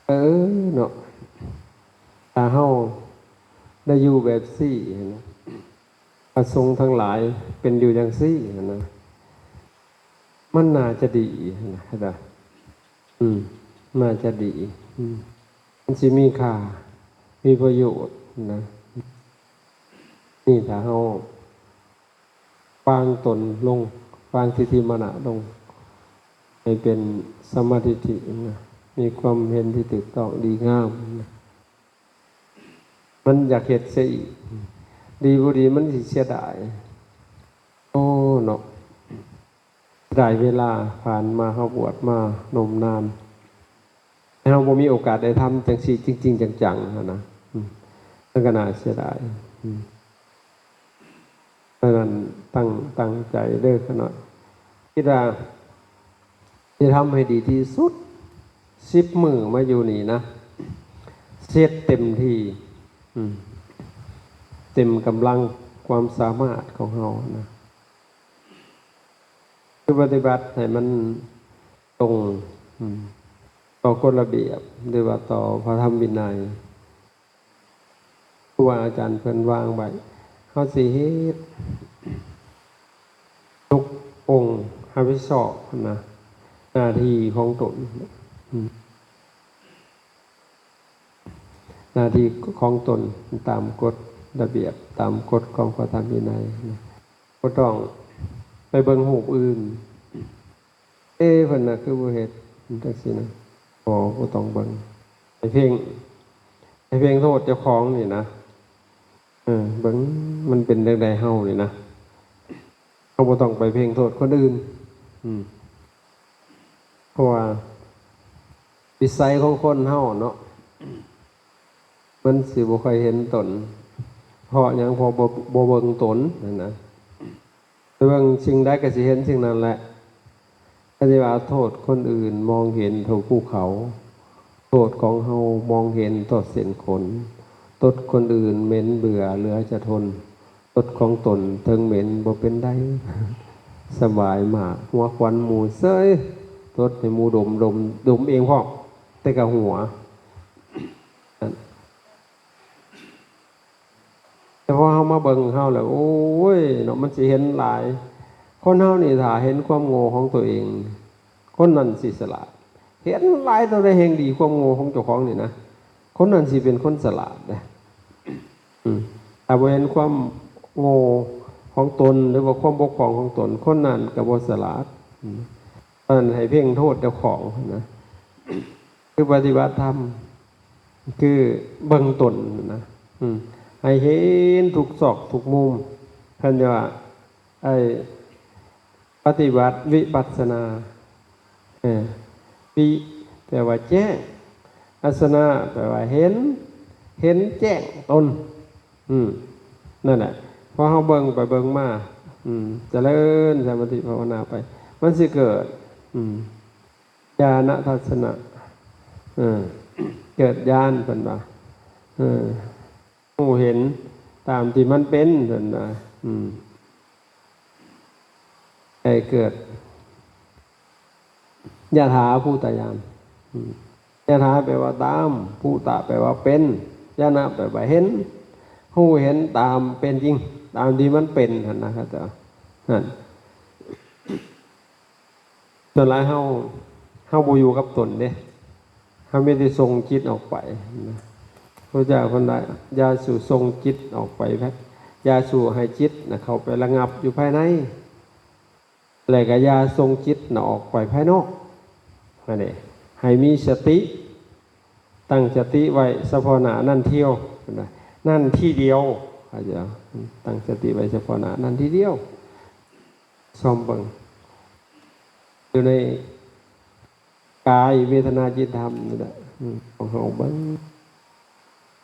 ເອີເນາະ ຖ້າເຮົາໄດ້ຢູ່ແບບຊີ້ຫັ້ນນະ ພະສົງທັງຫຼາຍເປັນຢູ່ຈັ່ງຊີ້ຫັ້ນນະ ມັນໜ້າຈະດີຫັ້ນນະ ເຫັນບໍ່? ອືມ ໜ້າຈະດີ ອືມ ມັນຊິມີຄ່າ ມີປະໂຫຍດນະ ນີ້ຖ້າເຮົາ ວາງຕົນລົງ ວາງທິດຖິມານະລົງ ໃຫ້ເປັນສຳມາທິດຖິນະ ມີຄວາມເຫັນທີ່ຖືກຕ້ອງດີງາມນະ ມັນຢາກເຮັດເສຍອີກ ດີບໍ່ດີມັນຊິເສຍດາຍ ໂອ້ເນາະ ເສຍດາຍເວລາຜ່ານມາ ເຮົາບວດມານົມນານ ແຕ່ເຮົາບໍ່ມີໂອກາດໄດ້ທຳຈັ່ງຊີ້ຈິງໆ ຈັງໆ ຫັ້ນນະ ອືມ ມັນກໍໜ້າເສຍດາຍ ອືມ ເພາະນັ້ນຕັ້ງ ຕັ້ງໃຈເດີຂະນ້ອຍ ຄິດວ່າຊິທຳໃຫ້ດີທີ່ສຸດ ສິບມື້ມາຢູ່ນີ້ນະ ເຮັດເຕັມທີ່ ອືມ ເຕັມກຳລັງຄວາມສາມາດຂອງເຮົານະ ຄືປະຕິບັດໃຫ້ມັນຕົງ ອືມ ຕໍ່ກົດລະບຽບ ຫຼືວ່າຕໍ່ພະທຳວິໄນ ຄູບາອາຈານເພິ່ນວາງໄວ້ ເຮົາຊິເຮັດ ທຸກອົງຮັບຜິດຊອບນະ ໜ້າທີ່ຂອງຕົນ ອືມ ໜ້າທີ່ຂອງຕົນຕາມກົດລະບຽບ ຕາມກົດຂອງພະທຳວິໄນນະ ບໍ່ຕ້ອງໄປເບິ່ງຮູບອື່ນ ເອ ເພິ່ນນະຄືບໍ່ເຮັດຈັ່ງຊີ້ນະ ບໍ່ ບໍ່ຕ້ອງເບິ່ງ ໃຫ້ເພງ ໃຫ້ເພງໂທດເຈົ້າຂອງນີ້ນະ ເອີ ເບິ່ງມັນເປັນຈັ່ງໃດເຮົານີ້ນະ ເຮົາບໍ່ຕ້ອງໄປເພງໂທດຄົນອື່ນ ອືມ ເພາະວ່າວິໄສຂອງຄົນເຮົາເນາະ ມັນຊິບໍ່ຄ່ອຍເຫັນຕົນ ເພາະຫຍັງ? ເພາະບໍ່ ບໍ່ເບິ່ງຕົນຫັ້ນນະ ເບິ່ງສິ່ງໃດກໍຊິເຫັນສິ່ງນັ້ນແຫຼະ ຄັນຊິວ່າໂທດຄົນອື່ນມອງເຫັນເທົ່າພູເຂົາ ໂທດຂອງເຮົາມອງເຫັນເທົ່າເສັ້ນຂົນ ຕົດຄົນອື່ນເໝັນເບື່ອເຫຼືອຈະທົນ ຕົດຂອງຕົນເຖິງເໝັນບໍ່ເປັນໃດ ສະບາຍມາກ ຫົວຄວັນໝູ່ເສີຍ ຕົດໃຫ້ໝູ່ດົມ ດົມ ດົມເອງພ້ອມ ແຕ່ກໍຫົວ ແຕ່ພໍເຮົາມາເບິ່ງເຮົາແລ້ວ ໂອ້ຍເນາະ ມັນຊິເຫັນຫຼາຍ ຄົນເຮົານີ້ຖ້າເຫັນຄວາມໂງ່ຂອງຕົວເອງ ຄົນນັ້ນຊິສະຫຼາດ ເຫັນຫຼາຍເທົ່າໃດແຮ່ງດີຄວາມໂງ່ຂອງເຈົ້າຂອງນີ້ນະ ຄົນນັ້ນຊິເປັນຄົນສະຫຼາດເດ້ ອືມ ຖ້າບໍ່ເຫັນຄວາມໂງ່ຂອງຕົນ ຫຼືວ່າຄວາມບົກຜ່ອງຂອງຕົນ ຄົນນັ້ນກໍບໍ່ສະຫຼາດ ອືມ ເພາະນັ້ນໃຫ້ເພງໂທດເຈົ້າຂອງນະ ຄືປະຕິບັດທຳ ຄືເບິ່ງຕົນນະ ອືມ ໃຫ້ເຫັນທຸກຊອກທຸກມຸມ ເພິ່ນວ່າ ໄອ້ ປະຕິບັດວິປັດສະນາ ເອີ ວິ ແປວ່າແຈ້ງ ປັດສະນາ ແປວ່າເຫັນ ເຫັນແຈ້ງຕົນ ອືມ ນັ້ນແຫຼະ ພໍເຮົາເບິ່ງໄປເບິ່ງມາ ອືມ ຈະເລີນສະມາທິພາວະນາໄປ ມັນຊິເກີດ ອືມ ຍານະທັດສະນະ ເອີ ເກີດຍານ ເພິ່ນວ່າ ເອີ ຮູ້ເຫັນຕາມທີ່ມັນເປັນ ເພິ່ນວ່າ ອືມ ໃຫ້ເກີດ ຍະຖາພູຕະຍານ ອືມ ຍະຖາແປວ່າຕາມ ພູຕະແປວ່າເປັນ ຍານະແປວ່າເຫັນ ຮູ້ເຫັນຕາມເປັນຈິງ ຕາມທີ່ມັນເປັນຫັ້ນນະ ເຂົາເຈົ້າ ນັ້ນ ສ່ວນຫຼາຍເຮົາ ເຮົາບໍ່ຢູ່ກັບຕົນເດ້ ເຮົາມີແຕ່ສົ່ງຈິດອອກໄປນະ ພະເຈົ້າເພິ່ນວ່າ ຢ່າສູ່ສົ່ງຈິດອອກໄປ ຢ່າສູ່ໃຫ້ຈິດນະເຂົ້າໄປລະງັບຢູ່ພາຍໃນ ແລະກໍຢ່າສົ່ງຈິດນະອອກໄປພາຍນອກ ຫັ້ນເດ້ ໃຫ້ມີສະຕິ ຕັ້ງສະຕິໄວ້ສະເພາະໜ້ານັ້ນທ່ຽວ ນັ້ນທີດຽວ ເຂົາເຈົ້າ ຕັ້ງສະຕິໄວ້ສະເພາະໜ້ານັ້ນທີດຽວ ຊອມເບິ່ງ ຢູ່ໃນກາຍເວທະນາຈິດທຳນີ້ແຫຼະ ອືມ ຂອງເຮົາເບິ່ງ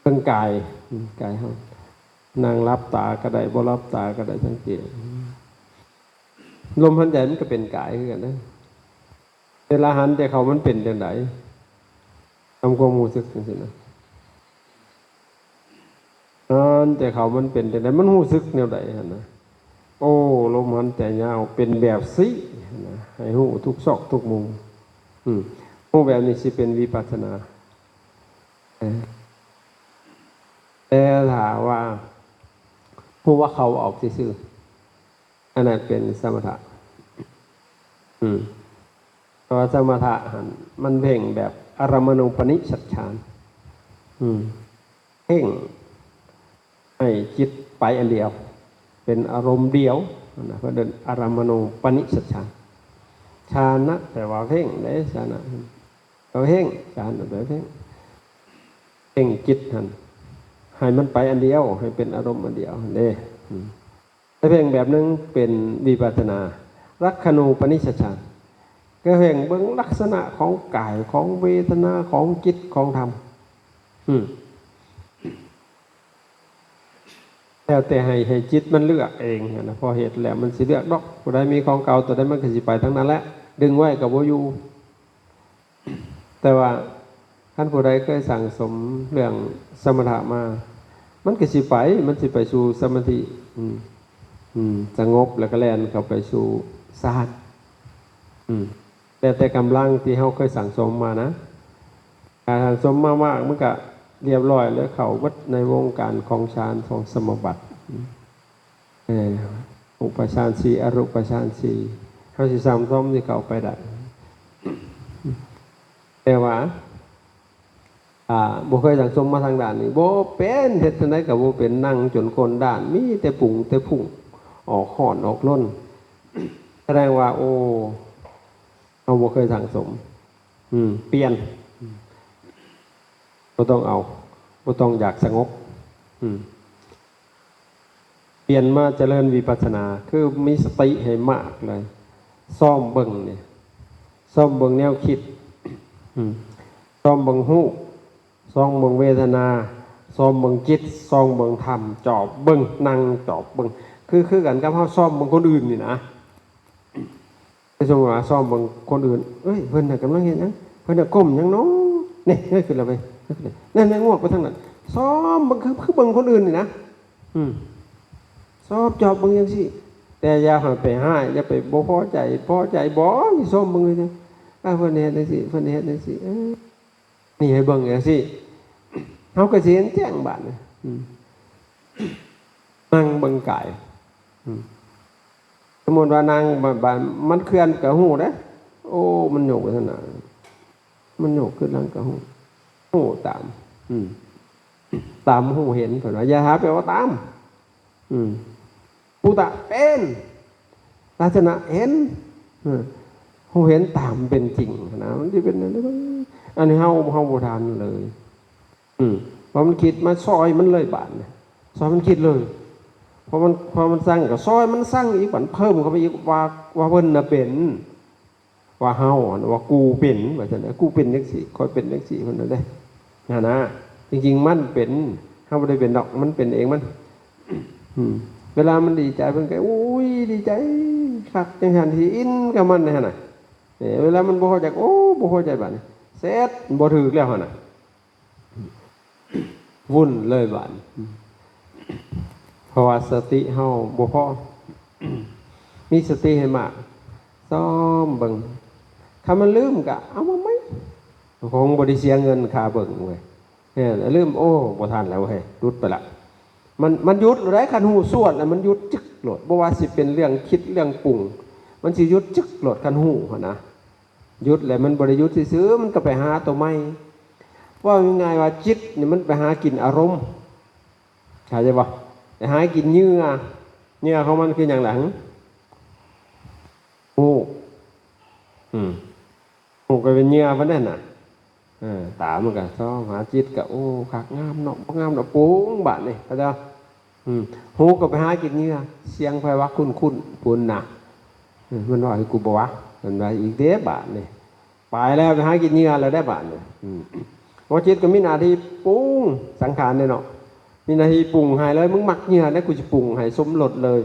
ເບິ່ງກາຍ ອືມ ກາຍເຮົາ ນັ່ງຫຼັບຕາກໍໄດ້ ບໍ່ຫຼັບຕາກໍໄດ້ ສັງເກດ ລົມຫາຍໃຈມັນກໍເປັນກາຍຄືກັນເດ້ ເວລາຫັນໃຈເຂົ້າມັນເປັນຈັ່ງໃດ? ທຳຄວາມຮູ້ສຶກຈັ່ງຊີ້ນະ ຫັນໃຈເຂົ້າມັນເປັນຈັ່ງໃດ? ມັນຮູ້ສຶກແນວໃດຫັ້ນນະ? ໂອ້ ລົມຫັນໃຈຍາວເປັນແບບຊີ້ນະ ໃຫ້ຮູ້ທຸກຊອກທຸກມຸມ ອືມ ຮູ້ແບບນີ້ຊິເປັນວິປັດສະນາ. ເອີ ແຕ່ຖ້າວ່າຮູ້ວ່າເຂົ້າອອກຊື່ໆ ອັນນັ້ນເປັນສະມະຖະ. ອືມ ແຕ່ວ່າສະມະຖະຫັ້ນ ມັນເພງແບບອາລະມະນູປະນິສະຈສານ. ອືມ ເພງໃຫ້ຈິດໄປອັນດຽວ ເປັນອາລົມດຽວນະ ເພິ່ນເອີ້ນອາລະມະນູປະນິສະຈສານ. ຊານະ ແປວ່າເພງເດ້ ຊານະ ກໍເພງ ຊານະ ແປເພງ ເພງຈິດຫັ້ນ ໃຫ້ມັນໄປອັນດຽວ ໃຫ້ເປັນອາລົມອັນດຽວຫັ້ນເດ້. ອືມ ແຕ່ເພງແບບໜຶ່ງເປັນວິປັດສະນາ ລັກຂະນູປະນິສະຈສານ ກໍເພງເບິ່ງລັກສະນະຂອງກາຍ ຂອງເວທະນາ ຂອງຈິດ ຂອງທຳ. ອືມ ແລ້ວແຕ່ໃຫ້ ໃຫ້ຈິດມັນເລືອກເອງຫັ້ນນະ ພໍເຮັດແລ້ວມັນຊິເລືອກດອກ ຜູ້ໃດມີຂອງເກົ່າ ຕົວໃດມັນກໍຊິໄປທາງນັ້ນແຫຼະ ດຶງໄວ້ກໍບໍ່ຢູ່. ແຕ່ວ່າຄັນຜູ້ໃດເຄີຍສັ່ງສົມເລື່ອງສະມະຖະມາ ມັນກໍຊິໄປ ມັນຊິໄປສູ່ສະມາທິ ອືມ ອືມ ສະຫງົບ ແລ້ວກໍແລ່ນເຂົ້າໄປສູ່ຊານ. ອືມ ແລ້ວແຕ່ກຳລັງທີ່ເຮົາເຄີຍສັ່ງສົມມານະ ຖ້າສັ່ງສົມມາມາກ ມັນກະລຽບຮ້ອຍເລີຍ ເຂົ້າເບິດໃນວົງການຂອງຊານ ຂອງສະມາບັດ. ເອີ ອຸປະຊານສີ່ ອະຮູປະຊານສີ່ ເຮົາຊິສັ່ງສົມຊິເຂົ້າໄປໄດ້. ແຕ່ວ່າ ອ່າ ບໍ່ເຄີຍສັ່ງສົມມາທາງດ້ານນີ້ ບໍ່ເປັນ ເຮັດຈັ່ງໃດກໍບໍ່ເປັນ ນັ່ງຈົນກົ້ນດ້ານ ມີແຕ່ປຸງແຕ່ພຸ້ງ ອອກຮ້ອນອອກລົນ ສະແດງວ່າ ໂອ້ ເຮົາບໍ່ເຄີຍສັ່ງສົມ. ອືມ ປ່ຽນ ບໍ່ຕ້ອງເອົາ ບໍ່ຕ້ອງຢາກສະຫງົບ. ອືມ ປ່ຽນມາຈະເລີນວິປັດສະນາ ຄືມີສະຕິໃຫ້ມາກເລີຍ ຊ້ອມເບິ່ງນີ້ ຊ້ອມເບິ່ງແນວຄິດ ອືມ ຊ້ອມເບິ່ງຮູບ ຊ້ອມເບິ່ງເວທະນາ ຊ້ອມເບິ່ງຈິດ ຊ້ອມເບິ່ງທຳ ຈອບເບິ່ງ ນັ່ງຈອບເບິ່ງ ຄື ຄືກັນກັບເຮົາຊ້ອມເບິ່ງຄົນອື່ນນີ້ນະ. ສົມມຸດວ່າຊ້ອມເບິ່ງຄົນອື່ນ ເອີຍ ເພິ່ນນະກຳລັງເຮັດຫຍັງ? ເພິ່ນນະກົ້ມຫຍັງນໍ? ນີ້ ເງີຍຂຶ້ນແລ້ວເວີຍ ເງີຍຂຶ້ນແລ້ວ ນັ້ນ ງວກໄປທາງນັ້ນ ຊ້ອມເບິ່ງ ຄື ຄືເບິ່ງຄົນອື່ນນີ້ນະ. ອືມ ສອບຈອບເບິ່ງຈັ່ງຊີ້ ແຕ່ຢ່າໃຫ້ໄປຮ້າຍ ຢ່າໄປບໍ່ພໍໃຈ ພໍໃຈບໍ່ ນີ້ຊົມເບິ່ງເລີຍ ອ່າ ເພິ່ນເຮັດຈັ່ງຊີ້ ເພິ່ນເຮັດຈັ່ງຊີ້ ເອີ ນີ້ໃຫ້ເບິ່ງຈັ່ງຊີ້ ເຮົາກໍຊິເຫັນແຈ້ງບາດນີ້. ອືມ ນັ່ງເບິ່ງກາຍ ອືມ ສົມມຸດວ່ານັ່ງບາດ ບາດມັນເຄື່ອນກໍຮູ້ເດ້ ໂອ້ ມັນໂຍກໄປທາງໜ້າ ມັນໂຍກຂຶ້ນຫຼັງກໍຮູ້ ຮູ້ຕາມ ອືມ ຕາມຮູ້ເຫັນ ເພິ່ນວ່າ ຍະຖາແປວ່າຕາມ ອືມ ພູຕະເປັນ ທັດສະນະເຫັນ ເອີ ຮູ້ເຫັນຕາມເປັນຈິງຫັ້ນນະ ມັນຊິເປັນແນວນັ້ນ. ອັນນີ້ເຮົາ ເຮົາບໍ່ທັນເລີຍ ອືມ ເພາະມັນຄິດມາ ຊອຍມັນເລີຍບາດນີ້ ຊອຍມັນຄິດເລີຍ ເພາະມັນ ເພາະມັນຊັງກໍຊອຍມັນຊັງອີກ ບາດເພີ່ມເຂົ້າໄປອີກວ່າ ວ່າເພິ່ນນະເປັນ ວ່າເຮົາ ວ່າກູເປັນ ວ່າຊັ້ນນະ ກູເປັນຈັ່ງຊີ້ ຂ້ອຍເປັນຈັ່ງຊີ້ ເພິ່ນວ່າເດ້ ຫັ້ນນະ. ຈິງໆມັນເປັນ ເຮົາບໍ່ໄດ້ເປັນດອກ ມັນເປັນເອງມັນ. ອືມ ເວລາມັນດີໃຈ ເພິ່ນກໍ ໂອ້ຍ ດີໃຈຄັກ ຈັ່ງຊັ້ນ ຊິອິນກັບມັນຫັ້ນນະ. ເອີ ເວລາມັນບໍ່ພໍໃຈ ໂອ້ ບໍ່ພໍໃຈ ບາດນີ້ເສັດ ບໍ່ຖືກແລ້ວຫັ້ນນະ. ວຸ້ນເລີຍບາດນີ້ ເພາະວ່າສະຕິເຮົາບໍ່ພໍ ມີສະຕິໃຫ້ມາກ ຊ້ອມເບິ່ງ ຄັນມັນລືມກະເອົາມາໃໝ່ ຄົງບໍ່ໄດ້ເສຍເງິນຄ່າເບິ່ງເວີຍ. ແມ່ນ ລືມ ໂອ້ ບໍ່ທັນແລ້ວເວີຍ ຫຼຸດໄປລະ. ມັນ ມັນຢຸດໂລດເດ້ ຄັນຮູ້ຊວດແລ້ວມັນຢຸດຈຶກໂລດ ບໍ່ວ່າຊິເປັນເລື່ອງຄິດເລື່ອງປຸງ ມັນຊິຢຸດຈຶກໂລດ ຄັນຮູ້ຫັ້ນນະ. ຢຸດແລ້ວມັນບໍ່ໄດ້ຢຸດຊື່ໆ ມັນກໍໄປຫາຕົວໃໝ່. ເວົ້າງ່າຍໆວ່າຈິດນີ້ມັນໄປຫາກິນອາລົມ ເຂົ້າໃຈບໍ່? ໄປຫາກິນເຫຍື່ອ ເຫຍື່ອຂອງມັນຄືຫຍັງລະ? ຫື ຮູ້ ອືມ ຮູ້ກໍເປັນເຫຍື່ອມັນນັ້ນນະ. ເອີ ຕາມັນກໍຊອງຫາ ຈິດກໍ ໂອ້ ຄັກ ງາມເນາະ ບໍ່ງາມເນາະ ປຸງບາດນີ້ ເຂົ້າໃຈບໍ່? ອືມ ຫູກໍໄປຫາກິນເຫຍື່ອ ສຽງໃຜວະຄຸ້ນໆ ພຸ້ນນະ. ເອີ ມັນເວົ້າໃຫ້ກູບໍ່ວະ ມັນວ່າອີກເດ້ບາດນີ້ ໄປແລ້ວ ໄປຫາກິນເຫຍື່ອແລ້ວເດ້ບາດນີ້. ອືມ ຫົວຈິດກໍມີໜ້າທີ່ປຸງສັງຂານເດ້ເນາະ ມີໜ້າທີ່ປຸງໃຫ້ເລີຍ ມຶງມັກເຫຍື່ອໃດ ກູຊິປຸງໃຫ້ສົມລົດເລີຍ.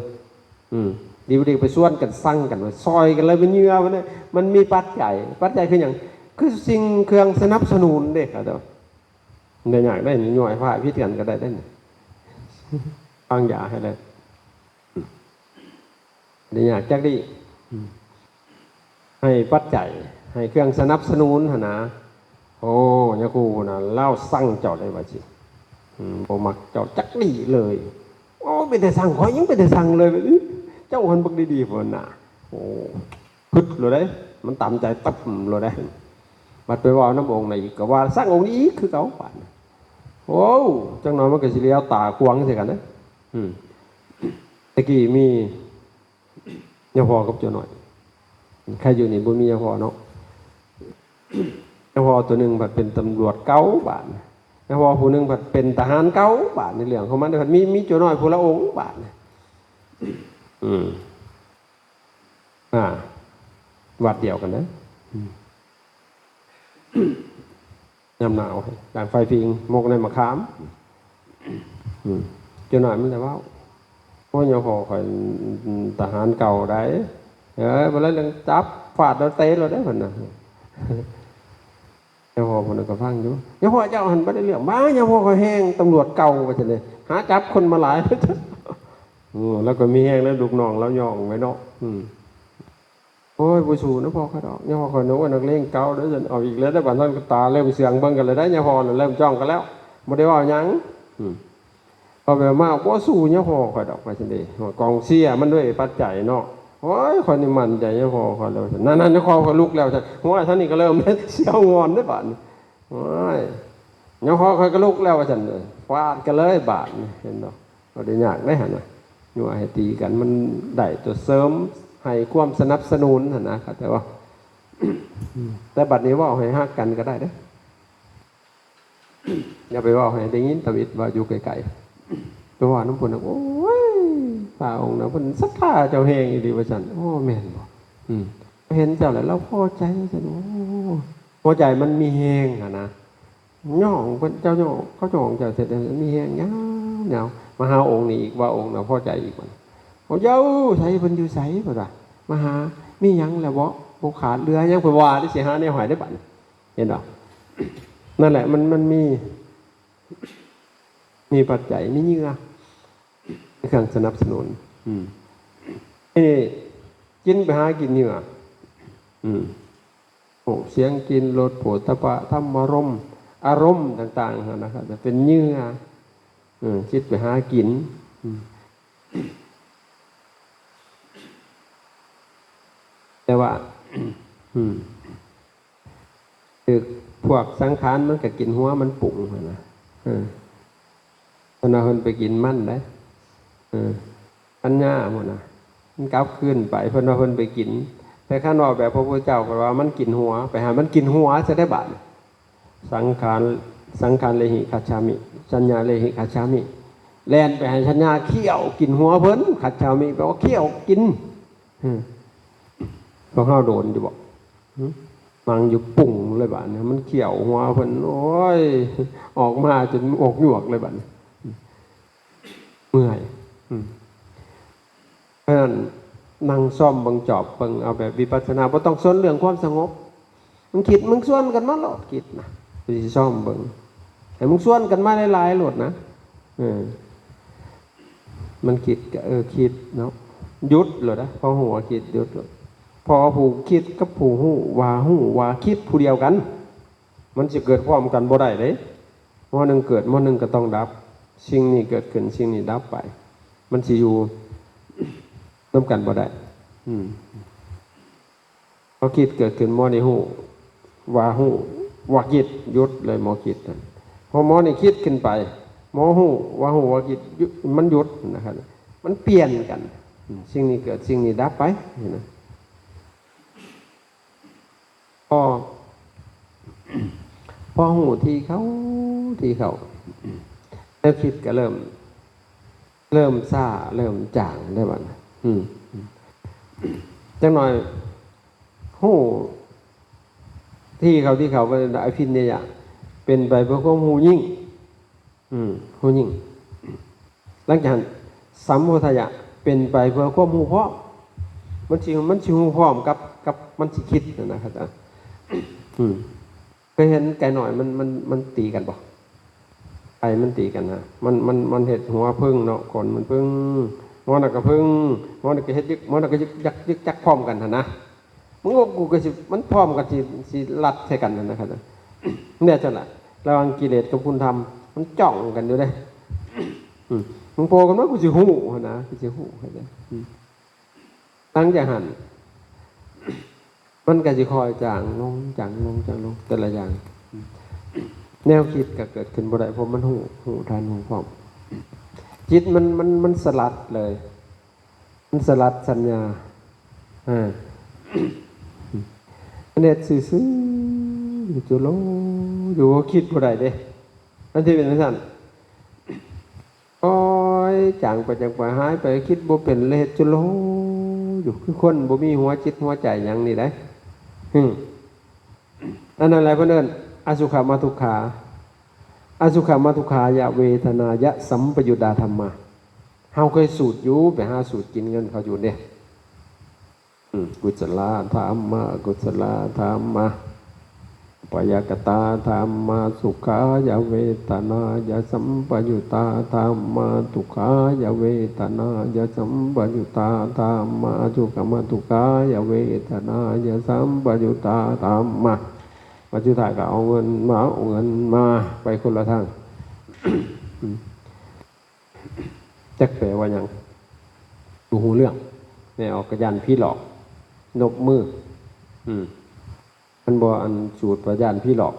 ອືມ ດີບໍ່ດີໄປຊວນກັນ ສັ່ງກັນ ຊ່ອຍກັນເລີຍ ເປັນເຫຍື່ອມັນເດ້. ມັນມີປັດໄຈ ປັດໄຈຄືຫຍັງ? ຄືສິ່ງເຄື່ອງສະໜັບສະໜູນເດ້ ເຂົາເຈົ້າ. ບໍ່ໄດ້ຍາກໄດ໋ ຍ່ອຍພາຍຜິດກັນກໍໄດ້ເດ້ ວາງຢາໃຫ້ເລີຍ ບໍ່ໄດ້ຍາກຈັກດີ້. ອືມ ໃຫ້ປັດໄຈ ໃຫ້ເຄື່ອງສະໜັບສະໜູນຫັ້ນນະ. ໂອ້ ຍາຄູພຸ້ນນະ ລາວຊັງເຈົ້າໄດ້ວ່າຊິ ອືມ ບໍ່ມັກເຈົ້າຈັກດີ້ເລີຍ. ໂອ້ ເປັນຕາຊັງ ຂ້ອຍຍັງເປັນຕາຊັງເລີຍ ເຈົ້າຫັ້ນບັກດີໆ ພຸ້ນນະ. ໂອ້ ພຶດໂລດເດ້ ມັນຕາມໃຈ ຕຶບໂລດເດ້. ບັດໄປເວົ້ານຳອົງນັ້ນອີກ ກໍວ່າຊັງອົງນີ້ອີກຄືເກົ່າບາດນີ້. ໂອ້ ຈັກໜ່ອຍມັນກໍຊິລຽວຕາຂວາງໃສ່ກັນເດ້. ອືມ ແຕ່ກີ້ມີ ຍາພໍ່ກັບເຈົ້ານ້ອຍ ໃຄຢູ່ນີ້ບໍ່ມີຍາພໍ່ເນາະ. ຍາພໍ່ຕົວໜຶ່ງພັດເປັນຕຳຫຼວດເກົ່າບາດນີ້ ຍາພໍ່ຜູ້ໜຶ່ງພັດເປັນທະຫານເກົ່າບາດນີ້. ເລື່ອງຂອງມັນພັດມີ ມີເຈົ້ານ້ອຍຜູ້ລະອົງບາດນີ້. ອືມ ອ່າ ວັດດຽວກັນເດ້. ອືມ ຍາມໜາວ ດັງໄຟຜິງ ໝົກໃນໝາກຂາມ. ອືມ ເຈົ້ານ້ອຍມັນລະເວົ້າ ໂອ້ຍ ຍາພໍ່ຂ້ອຍທະຫານເກົ່າໃດ໋ ເອີ ບໍ່ໄດ້ເລື່ອງຈັບຟາດແລ້ວເຕະໂລດເດ້ພຸ້ນນະ. ຍາພໍ່ຜູ້ນັ້ນກໍຟັງຢູ່ ຍາພໍ່ເຈົ້າຫັ້ນບໍ່ໄດ້ເລື່ອງ ບ້າ ຍາພໍ່ຂ້ອຍແຮງຕຳຫຼວດເກົ່າວ່າຊັ້ນເດ້ ຫາຈັບຄົນມາຫຼາຍ. ໂອ້ ແລ້ວກໍມີແຮງແລ້ວ ລູກນ້ອງລາວຍ່ອງໄວ້ເນາະ. ອືມ ໂອ້ຍ ບໍ່ສູ້ນຳພໍ່ຂ້ອຍດອກ ຍາພໍ່ຂ້ອຍນະ ໂອ້ຍ ນັກເລງເກົ່າເດີ. ເອົາອີກແລ້ວເດີ ບາດນັ້ນກໍຕາເລີ່ມເຊື່ອງເບິ່ງກັນແລ້ວເດ້ ຍາພໍ່ນະເລີ່ມຈ້ອງກັນແລ້ວ ບໍ່ໄດ້ເວົ້າຫຍັງ. ອືມ ເອົາແບບມາ ບໍ່ສູ້ຍາພໍ່ຂ້ອຍດອກ ວ່າຊັ້ນເດ້. ກອງເຊຍມັນດ້ວຍປັດໄຈເນາະ. ໂອ້ຍ ຂ້ອຍນີ້ໝັ້ນໃຈຍາພໍ່ຂ້ອຍແລ້ວ ນັ້ນໆ ຍາພໍ່ຂ້ອຍລຸກແລ້ວ ໂອ້ຍ ທາງນີ້ກໍເລີ່ມສຽວງ່ອນເດ້ບາດນີ້. ໂອ້ຍ ຍາພໍ່ຂ້ອຍກໍລຸກແລ້ວວ່າຊັ້ນ ຟາດກັນເລີຍບາດນີ້ ເຫັນບໍ່? ບໍ່ໄດ້ຍາກເດ້ຫັ້ນນະ ຍົວໃຫ້ຕີກັນ ມັນໄດ້ຕົວເສີມ ໃຫ້ຄວາມສະໜັບສະໜູນຫັ້ນນະ ເຂົ້າໃຈບໍ່? ແຕ່ບັດນີ້ເວົ້າໃຫ້ຮັກກັນກໍໄດ້ເດ້ ຢ່າໄປເວົ້າໃຫ້ໄດ້ຍິນທຳອິດ ເວົ້າຢູ່ໄກໆ ໄປເວົ້ານຳເພິ່ນນະ ໂອ້ຍ ພະອົງນະ ເພິ່ນສັດທາເຈົ້າແຮງອີ່ຫຼີວ່າຊັ້ນ. ໂອ້ ແມ່ນບໍ່? ອືມ ເຫັນເຈົ້າແລ້ວລາວພໍໃຈວ່າຊັ້ນ. ໂອ້ ຫົວໃຈມັນມີແຮງຫັ້ນນະ ຍ້ອງເພິ່ນ ເຈົ້າຍ້ອງ ເຂົາຍ້ອງເຈົ້າເສັດແລ້ວ ມີແຮງຍາວໆ ມາຫາອົງນີ້ອີກ ວ່າອົງນະພໍໃຈອີກ. ໂອ້ ເຈົ້າໃສ ເພິ່ນຢູ່ໃສ ເພິ່ນວ່າ ມາຫາ ມີຫຍັງແລ້ວບໍ່? ບໍ່ຂາດເຫຼືອຫຍັງ ເພິ່ນວ່າ ຊິຫາແນວໃຫ້ໄດ້ບາດນີ້ ເຫັນບໍ່? ນັ້ນແຫຼະ ມັນ ມັນມີ ມີປັດໄຈ ມີເຫຍື່ອ ເຄື່ອງສະໜັບສະໜູນ. ອືມ ນີ້ ຈິນໄປຫາກິນເຫຍື່ອ ອືມ ຮູບ ສຽງ ກິ່ນ ລົດ ໂຜດຖະພະ ທຳມາລົມ ອາລົມຕ່າງໆຫັ້ນນະ ເປັນເຫຍື່ອ ເອີ ຈິດໄປຫາກິນ. ອືມ ແຕ່ວ່າ ອືມ ຄືພວກສັງຂານມັນກໍກິນຫົວມັນປຸງຫັ້ນນະ. ເອີ ເພິ່ນວ່າເພິ່ນໄປກິນມັນໄດ໋. ເອີ ປັນຍາພຸ້ນນະ ມັນກັບຄືນໄປ ເພິ່ນວ່າເພິ່ນໄປກິນ. ແຕ່ຄັນເວົ້າແບບພະພຸດທະເຈົ້າ ເພິ່ນວ່າມັນກິນຫົວ ໄປໃຫ້ມັນກິນຫົວຊະໄດ້ບາດນີ້. ສັງຂານ ສັງຂານເລຫິ ຄັດສາມິ ສັນຍາເລຫິ ຄັດສາມິ ແລ່ນໄປໃຫ້ສັນຍາຄ້ຽວກິນຫົວເພິ່ນ. ຄັດສາມິແປວ່າຄ້ຽວກິນ. ອືມ ພວກເຮົາໂດນຢູ່ບໍ່? ຫຶ ນັ່ງຢູ່ປຸງເລີຍບາດນີ້ ມັນຄ້ຽວຫົວເພິ່ນ ໂອ້ຍ ອອກມາຈົນອອກຍວກເລີຍບາດນີ້ ເມື່ອຍ. ອືມ ເພາະນັ້ນນັ່ງຊອມເບິ່ງ ຈອບເບິ່ງ ເອົາແບບວິປັດສະນາ ບໍ່ຕ້ອງສົນເລື່ອງຄວາມສະຫງົບ. ມຶງຄິດ ມຶງຊວນກັນມາໂລດ ຄິດນະ ຊິຊອມເບິ່ງ ໃຫ້ມຶງຊວນກັນມາຫຼາຍໆໂລດນະ. ເອີ ມັນຄິດກໍ ເອີ ຄິດເນາະ ຢຸດໂລດນະ. ພໍຮູ້ວ່າຄິດ ຢຸດໂລດ. ເພາະວ່າຜູ້ຄິດກັບຜູ້ຮູ້ ວ່າຮູ້ວ່າຄິດຜູ້ດຽວກັນ ມັນຊິເກີດພ້ອມກັນບໍ່ໄດ້ເດ້. ໝໍໜຶ່ງເກີດ ໝໍໜຶ່ງກໍຕ້ອງດັບ. ສິ່ງນີ້ເກີດຂຶ້ນ ສິ່ງນີ້ດັບໄປ ມັນຊິຢູ່ນຳກັນບໍ່ໄດ້. ອືມ ພໍຄິດເກີດຂຶ້ນ ໝໍນີ້ຮູ້ວ່າຮູ້ວ່າຄິດ ຢຸດເລີຍໝໍຄິດນັ້ນ. ພໍໝໍນີ້ຄິດຂຶ້ນໄປ ໝໍຮູ້ວ່າຮູ້ວ່າຄິດ ຢຸດ ມັນຢຸດນະຄັບ ມັນປ່ຽນກັນ. ອືມ ສິ່ງນີ້ເກີດ ສິ່ງນີ້ດັບໄປ ເຫັນນະ. ພໍ ພໍຮູ້ທີ່ເຂົ້າ ທີ່ເຂົ້າ ແນວຄິດກໍເລີ່ມ ເລີ່ມຊ້າ ເລີ່ມຈາງໄດ້ບັດນີ້. ອືມ ຈັກໜ້ອຍຮູ້ທີ່ເຂົ້າ ທີ່ເຂົ້າ ອະພິນຍະຍະ ເປັນໄປເພື່ອຄວາມຮູ້ຍິ່ງ. ອືມ ຮູ້ຍິ່ງ. ຫຼັງຈາກນັ້ນ ສຳໂພທະຍະ ເປັນໄປເພື່ອຄວາມຮູ້ພ້ອມ. ມັນຊິ ມັນຊິຮູ້ພ້ອມກັບ ກັບມັນຊິຄິດນັ້ນນະຄັບ. ອືມ ເຄີຍເຫັນໄກ່ນ້ອຍມັນ ມັນ ມັນຕີກັນບໍ່? ໄກ່ມັນຕີກັນນະ ມັນ ມັນ ມັນເຮັດຫົວເພິ່ງເນາະ ຂົນມັນເພິ່ງ ໝໍນັ້ນກໍເພິ່ງ ໝໍນີ້ກໍເຮັດຍຶກ ໝໍນັ້ນກໍຍຶກຈັກ ຍຶກຈັກພ້ອມກັນຫັ້ນນະ. ມັນກໍ ກູກໍຊິ ມັນພ້ອມກັນຊິ ຊິລັດໃສ່ກັນນັ້ນນະຄັບ. ແນວຊັ້ນລະ ລະຫວ່າງກິເລດກັບຄຸນທຳ ມັນຈ້ອງກັນຢູ່ເດ້. ອືມ ມັນໂຜລ່ຂຶ້ນມາ ກູຊິຮູ້ຫັ້ນນະ ກູຊິຮູ້ຫັ້ນນະ. ອືມ ຫຼັງຈາກຫັ້ນ ມັນກໍຊິຄ່ອຍຈາງລົງ ຈາງລົງ ຈາງລົງ ແຕ່ລະຢ່າງ. ແນວຄິດກໍເກີດຂຶ້ນບໍ່ໄດ້ ເພາະມັນຮູ້ ຮູ້ທັນ ຮູ້ພ້ອມ. ຈິດມັນ ມັນ ມັນສະຫຼັດເລີຍ ມັນສະຫຼັດສັນຍາ. ອາ ມັນເຮັດຊື່ໆ ຢູ່ໂຈໂລຢູ່ ຄິດບໍ່ໄດ້ເດ້ ມັນຊິເປັນຈັ່ງຊັ້ນ. ໂອ້ຍ ຈາງໄປ ຈາງໄປ ຫາຍໄປ ຄິດບໍ່ເປັນ ແລະເຮັດຈຸໂລຢູ່ ຄືຄົນບໍ່ມີຫົວຈິດຫົວໃຈຫຍັງນີ້ໄດ໋. ອືມ ອັນນັ້ນແຫຼະເພິ່ນເອີ້ນ ອະສຸຂະມະທຸກຂາ ອະສຸຂະມະທຸກຂາຍະເວທະນາຍະສຳປະຍຸດຕາທຳມາ. ເຮົາເຄີຍສູດຢູ່ ໄປຫາສູດກິນເງິນເຂົາຢູ່ເດ້. ອືມ ກຸສະລາທຳມາ ອະກຸສະລາທຳມາ ອາພະຍາກະຕາທຳມາ ສຸຂາຍະເວທະນາຍະສຳປະຍຸດຕາທຳມາ ທຸກຂາຍະເວທະນາຍະສຳປະຍຸດຕາທຳມາ ອະສຸຂະມະທຸກຂາຍະເວທະນາຍະສຳປະຍຸດຕາທຳມາ. ບັດສຸດທ້າຍກໍເອົາເງິນມາ ເອົາເງິນມາ ໄປຄົນລະທາງ. ອືມ ຈັກແປວ່າຫຍັງ ບໍ່ຮູ້ເລື່ອງ ແມ່ອອກກະຢ້ານຜີຫຼອກ ນົບມື. ອືມ ມັນບໍ່ ອັນ ສູດວ່າຢ້ານຜີຫຼອກ.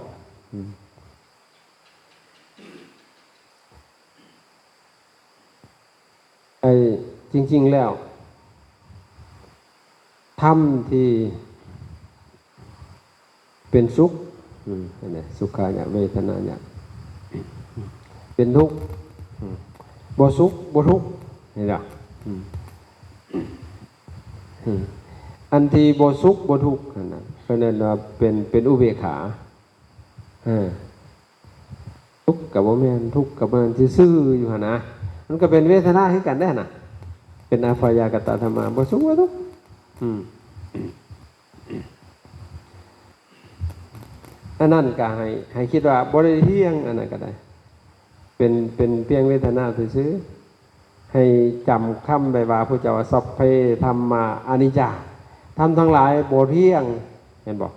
ອືມ ໄອ້ ຈິງໆ ແລ້ວ ທຳທີ່ເປັນສຸກ ອືມ ອັນນີ້ ສຸຂາຍະເວທະນາຍະ ເປັນທຸກ ອືມ ບໍ່ສຸກບໍ່ທຸກ ເຫັນບໍ່? ອືມ ອືມ ອັນທີ່ບໍ່ສຸກບໍ່ທຸກຫັ້ນນະ ເພິ່ນເອີ້ນວ່າເປັນ ເປັນອຸເບກຂາ. ເອີ ສຸກກໍບໍ່ແມ່ນ ທຸກກໍບໍ່ແມ່ນ ຊື່ໆ ຢູ່ຫັ້ນນະ ມັນກໍເປັນເວທະນາຄືກັນເດ້ຫັ້ນນະ ເປັນອາພະຍາກະຕະທຳມາ ບໍ່ສຸກບໍ່ທຸກ. ອືມ ອັນນັ້ນກໍໃຫ້ ໃຫ້ຄິດວ່າບໍ່ໄດ້ທ່ຽງ ອັນນັ້ນກໍໄດ້ ເປັນ ເປັນພຽງເວທະນາຊື່ໆ. ໃຫ້ຈຳຄຳໄວ້ວ່າ ພະເຈົ້າວ່າ ສັບເພທຳມາອະນິດຈາ ທຳທັງຫຼາຍບໍ່ທ່ຽງ ແມ່ນບໍ່?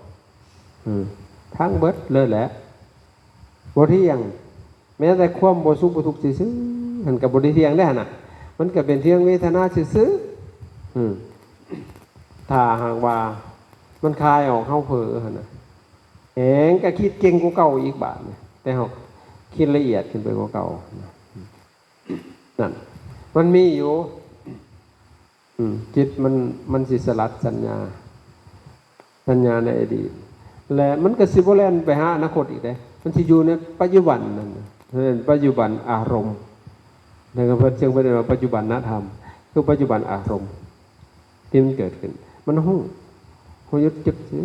ອືມ ທັງເບິດເລີຍແຫຼະ ບໍ່ທ່ຽງ. ແມ້ແຕ່ຄວາມບໍ່ສຸກບໍ່ທຸກຊື່ໆ ຫັ້ນກໍບໍ່ໄດ້ທ່ຽງເດ້ຫັ້ນນະ ມັນກໍເປັນພຽງເວທະນາຊື່ໆ. ອືມ ຖ້າຫາກວ່າມັນຄາຍອອກ ເຮົາເຜີຫັ້ນນະ ແຮງກໍຄິດເກັ່ງກວ່າເກົ່າອີກບາດນີ້ ແຕ່ເຮົາຄິດລະອຽດຂຶ້ນໄປກວ່າເກົ່ານະ. ນັ້ນ ມັນມີຢູ່ ອືມ ຈິດມັນ ມັນຊິສະຫຼັດສັນຍາ ສັນຍາໃນອະດີດ ແລະ ມັນກໍຊິບໍ່ແລ່ນໄປຫາອະນາຄົດອີກເດ້ ມັນຊິຢູ່ໃນປັດຈຸບັນນັ້ນ ເອີ້ນປັດຈຸບັນອາລົມ. ແລ້ວກໍເພິ່ນ ເຊິ່ງເພິ່ນເອີ້ນວ່າປັດຈຸບັນນະທຳ ຄືປັດຈຸບັນອາລົມທີ່ມັນເກີດຂຶ້ນ ມັນຮູ້ ຮູ້ຢຸດຈຶກຊື່.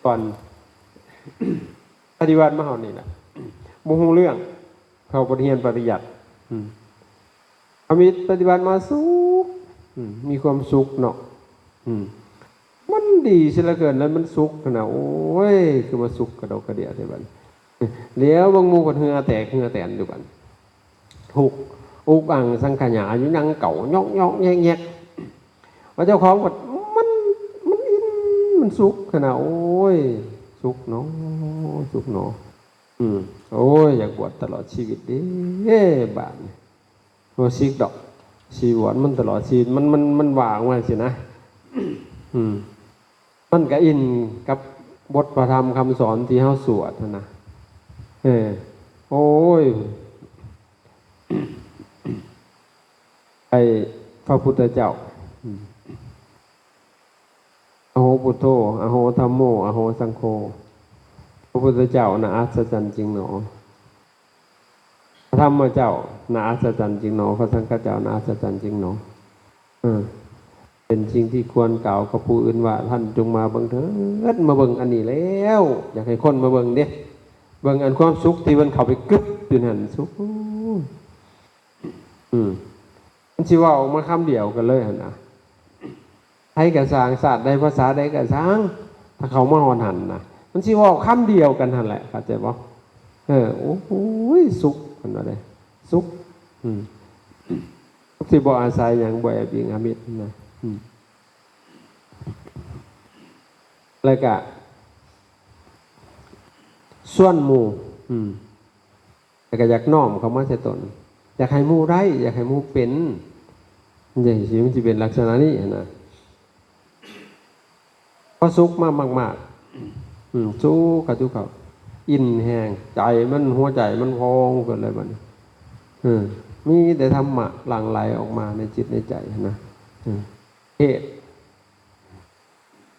ກ່ອນປະຕິບັດມາຮອດນີ້ລະ ບໍ່ຮູ້ເລື່ອງ ເຂົາບໍ່ໄດ້ຮຽນປະລິຍັດ. ອືມ ທຳອິດປະຕິບັດມາສຸກ ອືມ ມີຄວາມສຸກເນາະ. ອືມ ມັນດີເສຍເຫຼືອເກີນ ແລ້ວມັນສຸກຫັ້ນນະ ໂອ້ຍ ຄືມາສຸກກະດົກກະເດຍແທ້ບັດ. ດຽວເບິ່ງໝູ່ເພິ່ນເຫື່ອແຕກເຫື່ອແຕນຢູ່ບັດ ທຸກ ອຸກອັງສັງຂະຫຍາຢູ່ ຍັງເກົາຍອກໆແຍກໆ ວ່າເຈົ້າຂອງມັນ ມັນ ມັນອິນ ມັນສຸກຫັ້ນນະ ໂອ້ຍ ສຸກເນາະ ສຸກເນາະ. ອືມ ໂອ້ຍ ຢາກບວດຕະຫຼອດຊີວິດເດ້ບາດນີ້ ບໍ່ສິກດອກ ຊິບວດມັນຕະຫຼອດຊີວິດ ມັນ ມັນ ມັນວ່າອອກມາຊີ້ນະ. ອືມ ມັນກະອິນກັບບົດພະທຳຄຳສອນທີ່ເຮົາສວດຫັ້ນນະ. ເອີ ໂອ້ຍ ໄອ້ພະພຸດທະເຈົ້າ ອະໂຫພຸດໂທ ອະໂຫທຳໂມ ອະໂຫສັງໂຄ ພະພຸດທະເຈົ້າໜ້າອັດສະຈັນຈິງໜໍ ພະທຳມະເຈົ້າໜ້າອັດສະຈັນຈິງໜໍ ພະສັງຄະເຈົ້າໜ້າອັດສະຈັນຈິງໜໍ. ເອີ ເປັນສິ່ງທີ່ຄວນກ່າວກັບຜູ້ອື່ນວ່າ ທ່ານຈົ່ງມາເບິ່ງເຖີດ ມາເບິ່ງອັນນີ້ແລ້ວ. ຢາກໃຫ້ຄົນມາເບິ່ງເດ້ ເບິ່ງອັນຄວາມສຸກທີ່ເພິ່ນເຂົ້າໄປກຶບຢູ່ນັ້ນ ສຸກ ອືມ ມັນຊິເວົ້າອອກມາຄຳດຽວກັນເລີຍຫັ້ນນະ. ໃຜກໍຊ່າງ ຊາດໃດ ພາສາໃດກໍຊ່າງ ຖ້າເຂົ້າມາຮອດຫັ້ນນະ ມັນຊິເວົ້າຄຳດຽວກັນຫັ້ນແຫຼະ ເຂົ້າໃຈບໍ່? ເອີ ໂອ້ຍ ສຸກ ເພິ່ນວ່າເດ້ ສຸກ ອືມ ສຸກທີ່ບໍ່ອາໄສຫຍັງ ບໍ່ແອບອີງອາມິດນະ ອືມ ແລ້ວກະຊວນໝູ່ ອືມ ແລ້ວກະຢາກນ້ອມເຂົ້າມາໃສ່ຕົນ ຢາກໃຫ້ໝູ່ໄດ້ ຢາກໃຫ້ໝູ່ເປັນ ຈັ່ງຊີ້ ມັນຊິເປັນລັກສະນະນີ້ຫັ້ນນະ. ພໍສຸກມາມາກໆ ອືມ ສຸກເຂົ້າ ສຸກເຂົ້າ ອີ່ມແຮງ ໃຈມັນ ຫົວໃຈມັນພອງຂຶ້ນເລີຍບັດນີ້ ເອີ ມີແຕ່ທຳມະຫຼັ່ງໄຫຼອອກມາໃນຈິດໃນໃຈຫັ້ນນະ ເອີ ເທດ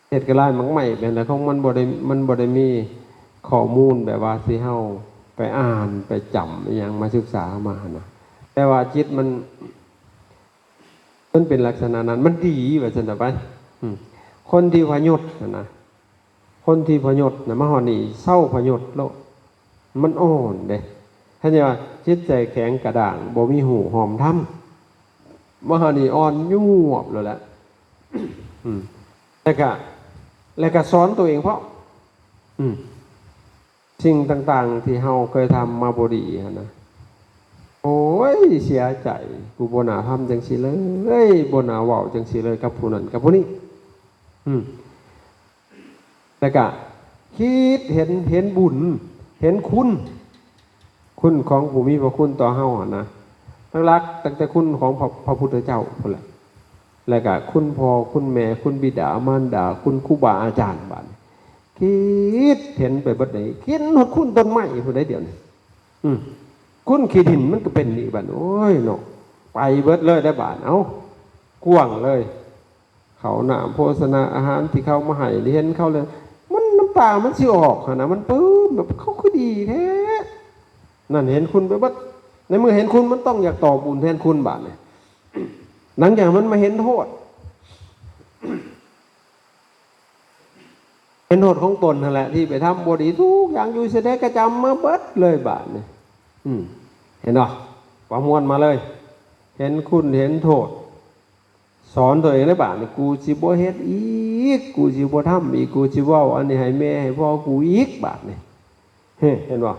ເທດກະລາຍໝາກໄມ້ແມ່ນແຫຼະ ຂອງມັນບໍ່ໄດ້ ມັນບໍ່ໄດ້ມີຂໍ້ມູນແບບວ່າທີ່ເຮົາໄປອ່ານໄປຈຳອີ່ຫຍັງມາສຶກສາມາຫັ້ນນະ ແຕ່ວ່າຈິດມັນ ມັນເປັນລັກສະນະນັ້ນ ມັນດີວ່າຊັ້ນເຖາະໄປ ອືມ ຄົນທີ່ພະຍົດຫັ້ນນະ ຄົນທີ່ພະຍົດນະ ມາຮອດນີ້ເຊົາພະຍົດໂລດ ມັນອ່ອນເດ້ ຄັນວ່າຈິດໃຈແຂງກະດ້າງ ບໍ່ມີຮູ້ຮ່ອມທຳ ມາຮອດນີ້ອ່ອນຍວບໂລດແຫຼະ ອືມ ແລ້ວກະ ແລ້ວກະສອນຕົວເອງພ້ອມ ອືມ ສິ່ງຕ່າງໆທີ່ເຮົາເຄີຍທຳມາບໍ່ດີຫັ້ນນະ ໂອ້ຍ ເສຍໃຈ ກູບໍ່ໜ້າທຳຈັ່ງຊີ້ເລີຍ ບໍ່ໜ້າເວົ້າຈັ່ງຊີ້ເລີຍກັບຜູ້ນັ້ນກັບຜູ້ນີ້ ອືມ ແລ້ວກະຄິດເຫັນ ເຫັນບຸນ ເຫັນຄຸນ ຄຸນຂອງຜູ້ມີພະຄຸນຕໍ່ເຮົາຫັ້ນນະ ຫຼັກໆຕັ້ງແຕ່ຄຸນຂອງພະ ພະພຸດທະເຈົ້າພຸ້ນແຫຼະ ແລ້ວກະຄຸນພໍ່ຄຸນແມ່ ຄຸນບິດາມານດາ ຄຸນຄູບາອາຈານ ບາດນີ້ ຄິດເຫັນໄປເບິດເລີຍ ເຫັນຮອດຄຸນຕົ້ນໄມ້ພຸ້ນໃດ໋ດຽວນີ້ ອືມ ຄຸນຂີ້ດິນມັນກໍເປັນອີກບາດ ໂອ້ຍເນາະ ໄປເບິດເລີຍໄດ໋ບາດ ເອົ້າ ກວ້າງເລີຍ ເຂົ້ານ້ຳໂພຊະນາອາຫານທີ່ເຂົາມາໃຫ້ ໄດ້ເຫັນເຂົາແລ້ວ ມັນ ນ້ຳຕາມັນຊິອອກຫັ້ນນະ ມັນປຶ້ມ ແບບເຂົາຄືດີແທ້ ນັ້ນເຫັນຄຸນໄປເບິດ ໃນເມື່ອເຫັນຄຸນ ມັນຕ້ອງຢາກຕອບບຸນແທນຄຸນບາດນີ້ ຫຼັງຈາກມັນມາເຫັນໂທດ ເຫັນໂທດຂອງຕົນຫັ້ນແຫຼະ ທີ່ໄປທຳບໍ່ດີທຸກຢ່າງ ຢູ່ໃສໃດກໍຈຳມາເບິດເລີຍບາດນີ້ ອືມ ເຫັນບໍ່? ປະມວນມາເລີຍ ເຫັນຄຸນເຫັນໂທດ ສອນຕົວເອງເລີຍບາດນີ້ ກູຊິບໍ່ເຮັດອີກ ກູຊິບໍ່ທຳອີກ ກູຊິເວົ້າອັນນີ້ໃຫ້ແມ່ໃຫ້ພໍ່ກູອີກບາດນີ້ ເຫັນບໍ່?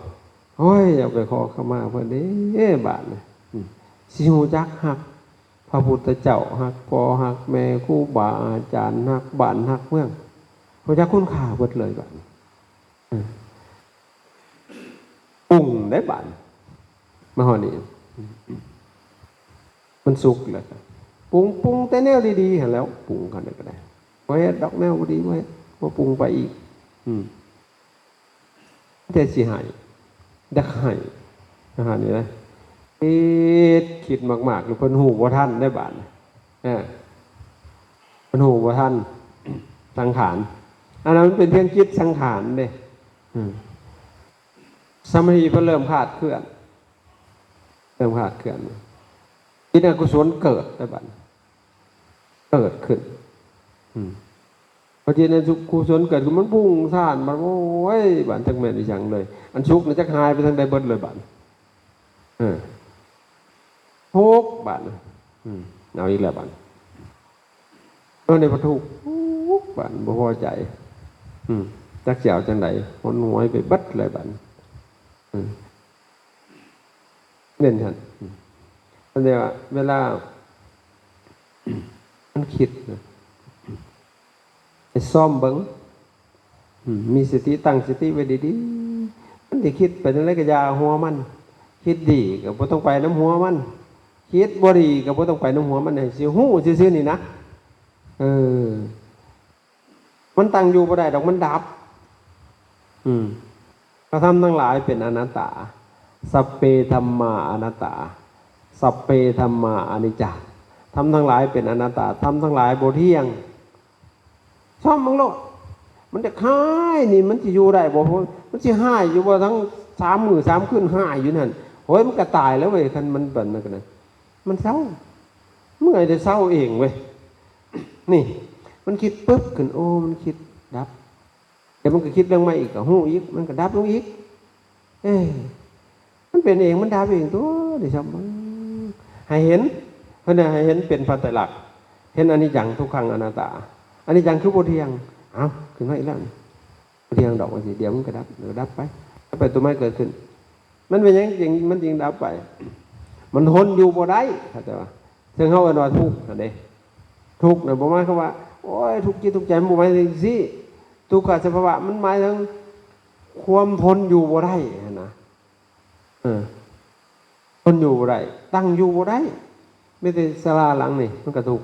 ໂອ້ຍ ຢາກໄປຂໍຂະມາເພິ່ນເດ້ບາດນີ້ ອືມ ຊິຮູ້ຈັກຮັກ ພະພຸດທະເຈົ້າ ຮັກພໍ່ຮັກແມ່ ຄູບາອາຈານ ຮັກບ້ານຮັກເມືອງ ຮູ້ຈັກຄຸນຄ່າເບິດເລີຍບາດນີ້ ອືມ ປຸງໄດ້ບາດນີ້ ມາຮອດນີ້ ມັນສຸກແລ້ວ ປຸງ ປຸງແຕ່ແນວດີໆຫັ້ນແຫຼ້ວ ປຸງຄັນໃດກໍໄດ້ ບໍ່ເຮັດດອກແນວບໍ່ດີ ບໍ່ເຮັດ ບໍ່ປຸງໄປອີກ ອືມ ແຕ່ຊິໃຫ້ ຢາກໃຫ້ ອາຫານນີ້ນະ ຄິດ ຄິດມາກໆ ແລ້ວເພິ່ນຮູ້ບໍ່ທັນໄດ້ບາດນີ້ ເອີ ເພິ່ນຮູ້ບໍ່ທັນ ສັງຂານ ອັນນັ້ນມັນເປັນພຽງຈິດສັງຂານເດ້ ອືມ ສະມາທິເພິ່ນເລີ່ມຄາດເຄື່ອນ ເລີ່ມຄາດເຄື່ອນ ຈິດອະກຸສົນເກີດໄດ້ບັດ ເກີດຂຶ້ນ ອືມ ພໍຈິດອະກຸສົນເກີດຂຶ້ນ ມັນປຸ້ງສ້ານ ມັນ ໂອ້ຍ ບາດຈັກແມ່ນອີຫຍັງເລີຍ ອັນສຸກນີ້ຈັກຫາຍໄປທາງໃດເບິດເລີຍບາດ ເອີ ທຸກບາດ ອືມ ເອົາອີກແລ້ວບາດ ເອີ ໃນບັດທຸກ ທຸກບາດ ບໍ່ພໍໃຈ ອືມ ຈັກຊິເອົາຈັ່ງໃດ ຫົນຫວຍໄປເບິດເລີຍບາດ ອືມ ແມ່ນຫັ້ນ ເພິ່ນເອີ້ນວ່າເວລາມັນຄິດນະ ໃຫ້ຊອມເບິ່ງ ອືມ ມີສະຕິ ຕັ້ງສະຕິໄວ້ດີໆ ມັນຊິຄິດໄປຈັ່ງໃດກໍຢ່າຫົວມັນ ຄິດດີກໍບໍ່ຕ້ອງໄປນຳຫົວມັນ ຄິດບໍ່ດີກໍບໍ່ຕ້ອງໄປນຳຫົວມັນ ໃຫ້ຊິຮູ້ຊື່ໆນີ້ນະ ເອີ ມັນຕັ້ງຢູ່ບໍ່ໄດ້ດອກ ມັນດັບ ອືມ ທຳທັງຫຼາຍເປັນອະນັດຕາ ສັບເປທຳມາອະນັດຕາ ສັບເປທຳມາອະນິດຈາ ທຳທັງຫຼາຍເປັນອະນັດຕາ ທຳທັງຫຼາຍບໍ່ທ່ຽງ ຊອມເບິ່ງໂລດ ມັນຈະຮ້າຍນີ້ ມັນຊິຢູ່ໄດ້ບໍ່? ມັນຊິຮ້າຍຢູ່ບໍ່? ທັງສາມມື້ສາມຄືນຮ້າຍຢູ່ນັ້ນ ໂອ້ຍ ມັນກໍຕາຍແລ້ວເວີຍ ຄັນມັນເປັນນັ້ນກໍໄດ້ ມັນເຊົາ ເມື່ອຍແຕ່ເຊົາເອງເວີຍ ນີ້ ມັນຄິດປຶບຂຶ້ນ ໂອ້ ມັນຄິດດັບ ແລ້ວມັນກໍຄິດເລື່ອງໃໝ່ອີກ ກໍຮູ້ອີກ ມັນກໍດັບລົງອີກ ເອີ ມັນເປັນເອງ ມັນດັບເອງຕົວະ ນີ້ຊະ ໃຫ້ເຫັນ ເພິ່ນໃຫ້ເຫັນເປັນພະໄຕລັກ ເຫັນອະນິດຈັງ ທຸກຂັງ ອະນັດຕາ ອະນິດຈັງຄືບໍ່ທ່ຽງ ເອົ້າ ຂຶ້ນມາອີກແລ້ວນີ້ ບໍ່ທ່ຽງດອກ ວ່າຊິ ດຽວມັນກໍດັບ ດຽວກໍດັບໄປ ດັບໄປ ຕົວໃໝ່ເກີດຂຶ້ນ ມັນເປັນຫຍັງຈຶ່ງ ມັນຈຶ່ງດັບໄປ? ມັນທົນຢູ່ບໍ່ໄດ້ ເຂົ້າໃຈບໍ່? ເຊິ່ງເຮົາເອີ້ນວ່າທຸກຫັ້ນເດ້ ທຸກນະ ບໍ່ໝາຍຄວາມວ່າ ໂອ້ຍ ທຸກຈິດທຸກໃຈ ມັນບໍ່ໝາຍຈັ່ງຊີ້ ທຸກຂະສະພາວະ ມັນໝາຍເຖິງຄວາມທົນຢູ່ບໍ່ໄດ້ຫັ້ນນະ. ເອີ ທົນຢູ່ບໍ່ໄດ້ ຕັ້ງຢູ່ບໍ່ໄດ້. ມີແຕ່ສາລາຫຼັງນີ້ ມັນກະທຸກ.